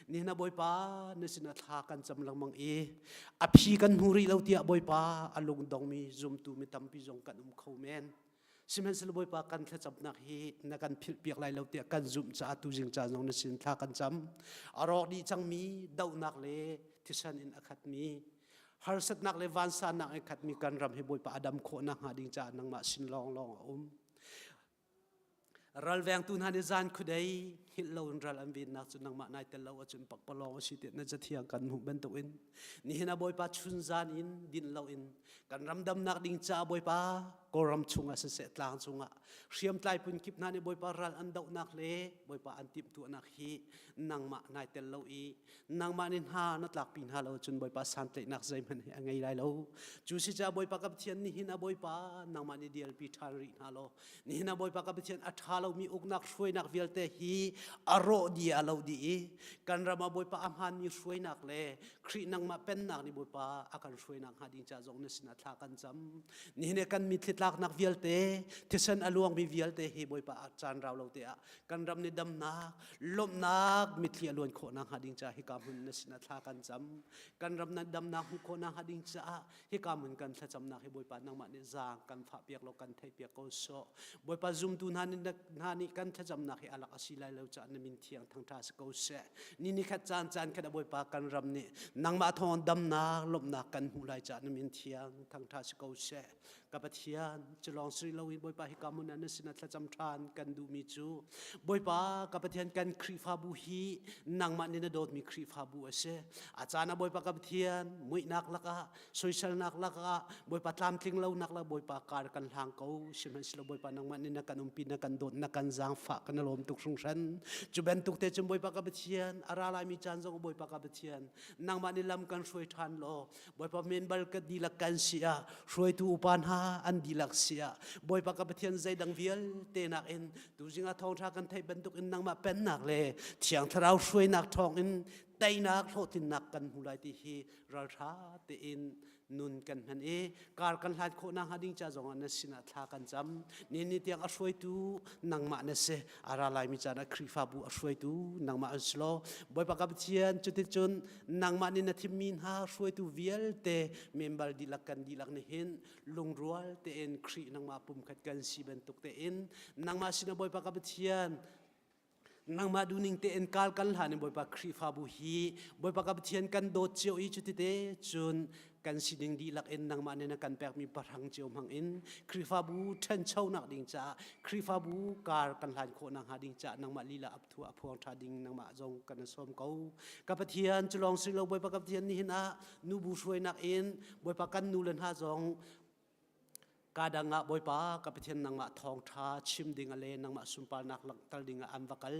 nihin ah bawipa na sinah thla kan cam lengmang i a phi kan hmu rih lo tiah bawipa a lungdongmi zumtu mi tampi zong kan um kho men. Sihmanhsehlaw Bawipa kan thlacamnak hi na kan philhpiak lai lo tiah kan zumh caah tuzing caan zong na sin thla kan cam. A rawk dih cangmi dohnak le thisen in a khatmi harsatnak le vansannak in khatmi kan ram hi Bawipa a dam khawh nakhnga ding caah nangmah sin lawnglawng a um. Ralvengtu hna nih zan khudei hngilh loin ral an vennak cu nangmah nai tel lo ahcun pakpalawng a si tiah na cathiang kan hmuh bantukin nihin ah Bawipa chun zan in din loin kan ram damnak ding caah Bawipa Kawlram chungah siseh tlang cungah hriamtlai phunkip hna nih Bawipa ral an dohnak le Bawipa an timhtuahnak hi nangmah nai tel lo i nangmah nih hna na tlakpi hna lo cun Bawipa santlaihnak zeihmanh hi a ngei lai lo. Cu si caah Bawipa ka Pathian nihin ah Bawipa nangmah nih dialpi ṭhan rih hna law Nihin ah Bawipa ka Pathian a ṭha lomi uknak hruainak vialte hi a rawh dih a lo dih i kan ram ah Bawipa a hmaanmi hruainak le Khrih nangmah pennak nih Bawipa a kan hruainak hnga ding ca zong na sinah thla kan cam. Nihin ah kan mitthli tlaknak vialte, thisen a luangmi vialte hi Bawipa a caan rau lo te ah kan ram nih damnak, lawmhnak mitthli a luan khawhnak hnga ding ca hika hmun na sinah thla kan cam. Kan ram na damnak hmuh khawhnak hnga ding caah hika mun kan thlacamnak hi Bawipa nangmah nih zaang kan fahpiak law kan theihpiak ko sawh. Bawipa zumtu hna nih hna nih kan thlacamnak hi alak a si lai lo caah na min thiang thangṭha si ko seh. Ni ni khat caan caan khat Bawipa kan ram nih nangmah thawng damnak lawmhnak kan hmuh lai caah na min thiang thangṭha si ko seh. Ka Pathian cu lawng si loin Bawipa hika hmun ah na sinah thlacam ṭhan kan duhmi cu Bawipa ka Pathian kan Khrihfabu hi nangmah nih na dawtmi Khrihfabu a si. A caan ah Bawipa ka Pathian muihnak lakah soiselnak lakah Bawipa tlamtling lonak lakah Bawipa kar kan hlang ko sihmanhsehlaw Bawipa nangmah nih na kan umpi na kan dawt na kan zaangfah kan lawm tuk hringhran. Cu bantuk te cun Bawipa ka Pathian a ra laimi caan zong Bawipa ka Pathian nangmah nih lam kan hruai ṭhan law Bawipa men bal ka dihlak kan si ah hruaitu upa hna an dihlak si ah Bawipa ka Pathian zeidang vialte nakin tuzing ah thawngṭha kan theih bantuk in nangmah pennak le Thiang Thlarau hruainak thawngin teinak hlawhtlinnak kan hmu lai ti hi ralṭha tein nun kan hman i kar kan hlat khawh nakhnga ding ca zongah na sinah thla kan cam ni ni tiang a hruaitu nangmah na si a ra laimi caan ah Khrihfabu a hruaitu nangmah an si law Bawipa ka Pathian cuticun nangmah nih na thimmi hna hruaitu vialte member dihlak kan dihlak nih hin lungrual tein Khrih nangmah pumkhat kan si bantuk tein nangmah sinah Bawipa ka Pathian nangmah duhning tein kal kan hlan in Bawipa Khrihfabu hi Bawipa ka Pathian kan dawt cio i cutite cun kan sining dihlak in nangmah nih na kan pekmi pahrang cio hmang in Khrihfabu ṭhanchonak ding caah Khrihfabu kar kan hlan khawh nakhnga ding caah nangmah lila apthu a phuang ṭha ding nangmah zong kan sawm ko. Ka Pathian cu lawng si lo Bawipa ka Pathian nihin ah nubu hruainak in Bawipa kan nu le hna zong Ka dang ah Bawipa ka Pathian nangmah thawngṭha chim ding le nangmah sunparnak langhter ding ah an va kal.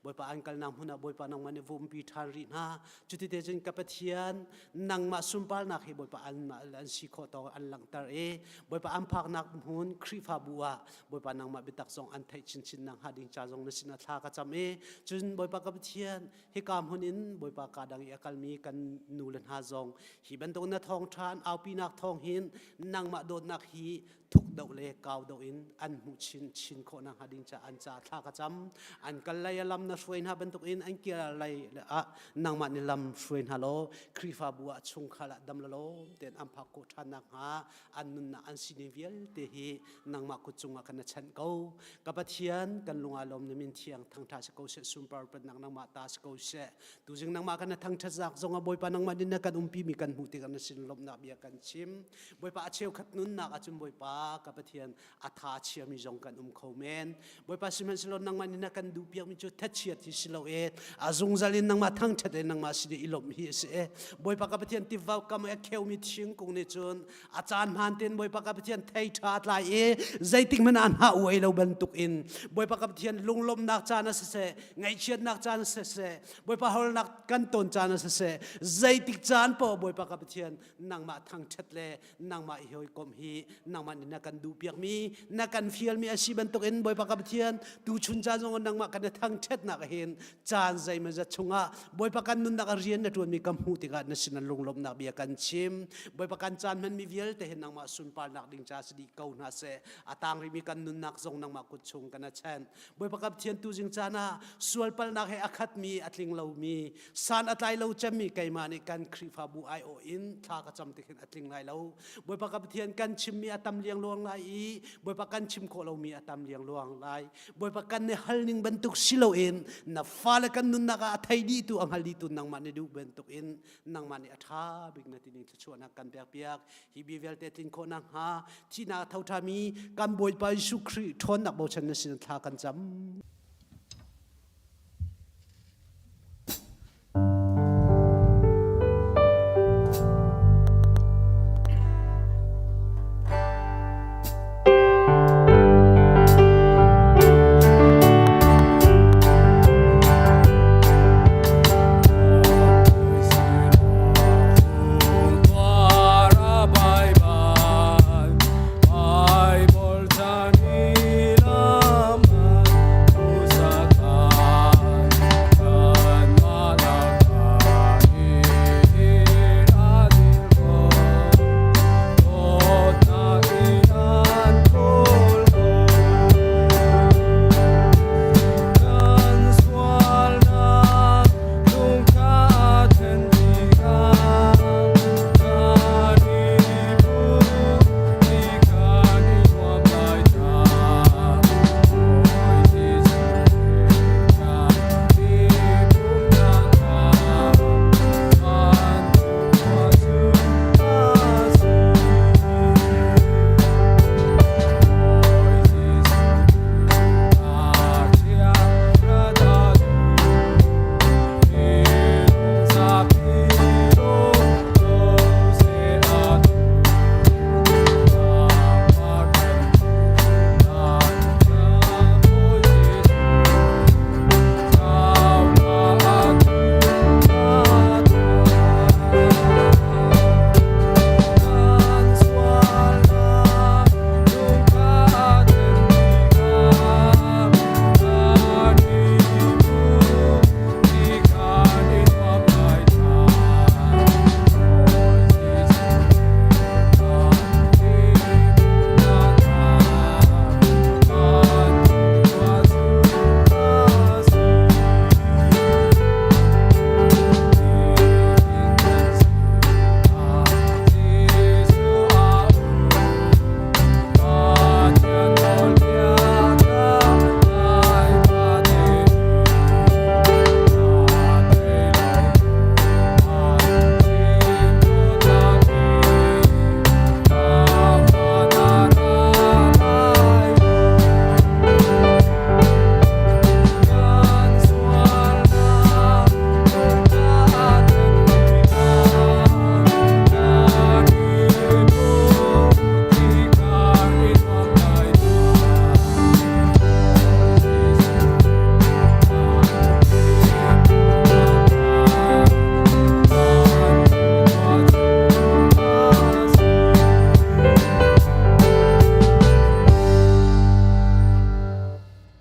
Bawipa an kalnak hmun ah Bawipa nangmah nih vumpi ṭhan rih hna. Cuti cun ka Pathian nangmah sunparnak hi Bawipa anmah an si khawh tawk an langhter i Bawipa an phaknak hmun Khrihfabu ah Bawipa nangmah biatak zong an theih chinchin nakhnga ding ca zong na sinah thla ka cam i cun Bawipa ka Pathian hika hmun in Bawipa ka dang i a kalmi kan nu le hna zong hi bantuk na thawngṭha an aupinak thawng hin nangmah dawtnak hi thuk doh le kau doh in an hmuh chin chin khawh nakhnga ding caah an ca thla ka cam an kal lei a lam na hruai hna bantuk in an kir lei ah nangmah nih lam hruai hna law Khrihfabu ah chungkhar ah dam lawm tein an phak khawh ṭhan nakhnga an nunnak an sining vialte hi nangmah kut cungah kan na chanh ko ka Pathian kan lung aa lawm na min thiang thangṭha si ko seh sunpar upatnak nangmah ta si ko seh tuzing nangmah kan na thangṭhat zak zongah Bawipa nangmah nih na kan umpi mi kan hmuh tikah na sin lawmhnak bia kan chim Bawipa a cheukhat nunnak ahcun Bawipa ka Pathian a tha chiami zong kan um kho men Bawipa sihmanhsehlaw nangmah nih na kan duhpiakmi cu thachiat hi si lo e a zungzal in nangmah thangṭhat le nangmah sin i lawmh hi a si e Bawipa ka Pathian tiva kam a kheumi thingkung nih cun a caan hmaan tein Bawipa ka Pathian thei ṭha tlai i zeitik hmanh ah hna uai lo bantuk in Bawipa ka Pathian lunglawmhnak caan a siseh ngaihchiatnak caan a siseh Bawipa holnak kan ton caan a siseh zeitik caan paoh Bawipa ka Pathian nangmah thangṭhat le nangmah i hawikom hi nangmah nih na kan duhpiakmi na kan fialmi a si bantukin Bawipa ka Pathian tuchun caan zong nangmah kan i thangṭhatnak hin caan zeimawzat chungah Bawipa kan nunnak a rian na ṭuanmi ka hmuh tikah na sin lunglawmhnak bia kan chim Bawipa kan caan hmanmi vialte hin nangmah sunparnak ding ca si dih ko hna seh a tang rihmi kan nunnak zong nangmah kut chung kan a chanh Bawipa ka Pathian tuzing caan ah sualpalnak he a khatmi a tling lomi san a tlai lo cemmi keimah nih kan Khrihfabu aiawh in thla ka cam tik hin a tling lai lo Bawipa ka Pathian kan chimmi a tam liang. liangluang lai i Bawipa kan chim khawh lomi a tam liangluang lai. Bawipa kan i hal ning bantuk si loin na fale kan nunnak ah a thei dihtu a hngal dihtu nangmah nih duh bantuk in nangmah nih a ṭha bik na tining thluachuahnak kan pek piak. Hi bia vialte tlin khawh nakhnga thihnak a tho ṭhami kan Bawipa Jesuh Khrih ṭhawnnak bochan na sin thla kan cam.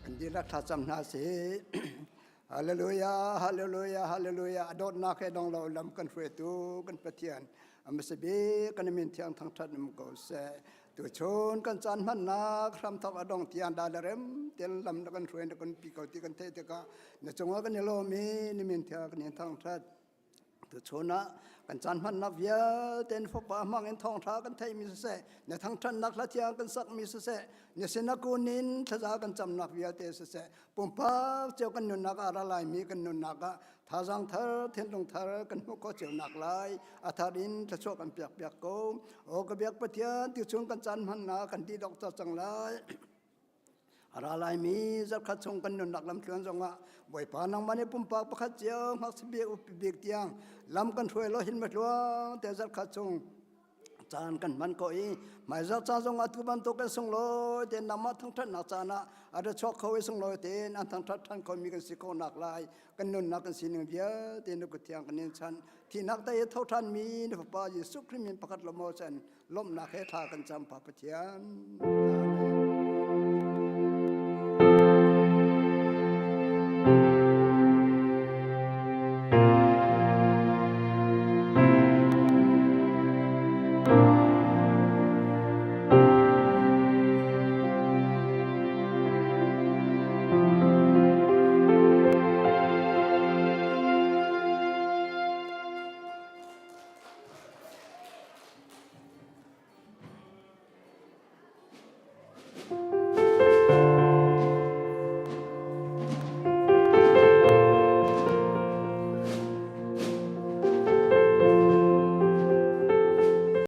Kan dihlak thlacam hna sih. Hallelujah, hallelujah, hallelujah. A dawtnak he dong lo lam kan hruaitu kan Pathian. A bik kan min thiang thangthat um ko seh. Tuchun kan caan hmannak hramthok a dong tiang da le rem ten lam na kan hruai na kan pi ko ti kan theih tikah na cungah kan i lawm i ni min thiang kan in thangthat. Tuchun ah kan caan hmannak vialte na fapa hmang in thawngṭha kan theihmi siseh, na thangṭhatnak hla thiang kan sakmi siseh, na sinakun in thlaza kan camnak vialte siseh, pumpak cio kan nunnak ah ra laimi kan nunnak ah thazaang thar thinlung thar kan hmuh khawh cio nak lai a thar in thluachuah kan piak piak ko. Aw ka biak Pathian tuchun kan caan hmannak kan dih dok cang lai. A ra laimi zarhkhat chung kan nunnak lamtluan zongah Bawipa nangmah nih pumpak pakhat cio ngakchia bik upi bik tiang lam kan hruai law hin matluang te zarhkhat chung caan kan hman ko i hmaizarh ca zongah tu bantuk kan sunglawi tein nangmah thangṭhatnak caan ah a ra chuak kho i sunglawi tein an thangṭhat ṭhan khomi kan si ko nak lai kan nunnak kan sining vialte na kut thiang kan in chanh thihnak te i tho ṭhanmi na fapa Jesuh Khrih min pakhat lo maw chan lawmhnak he thla kan cam Pa Pathian. Amen.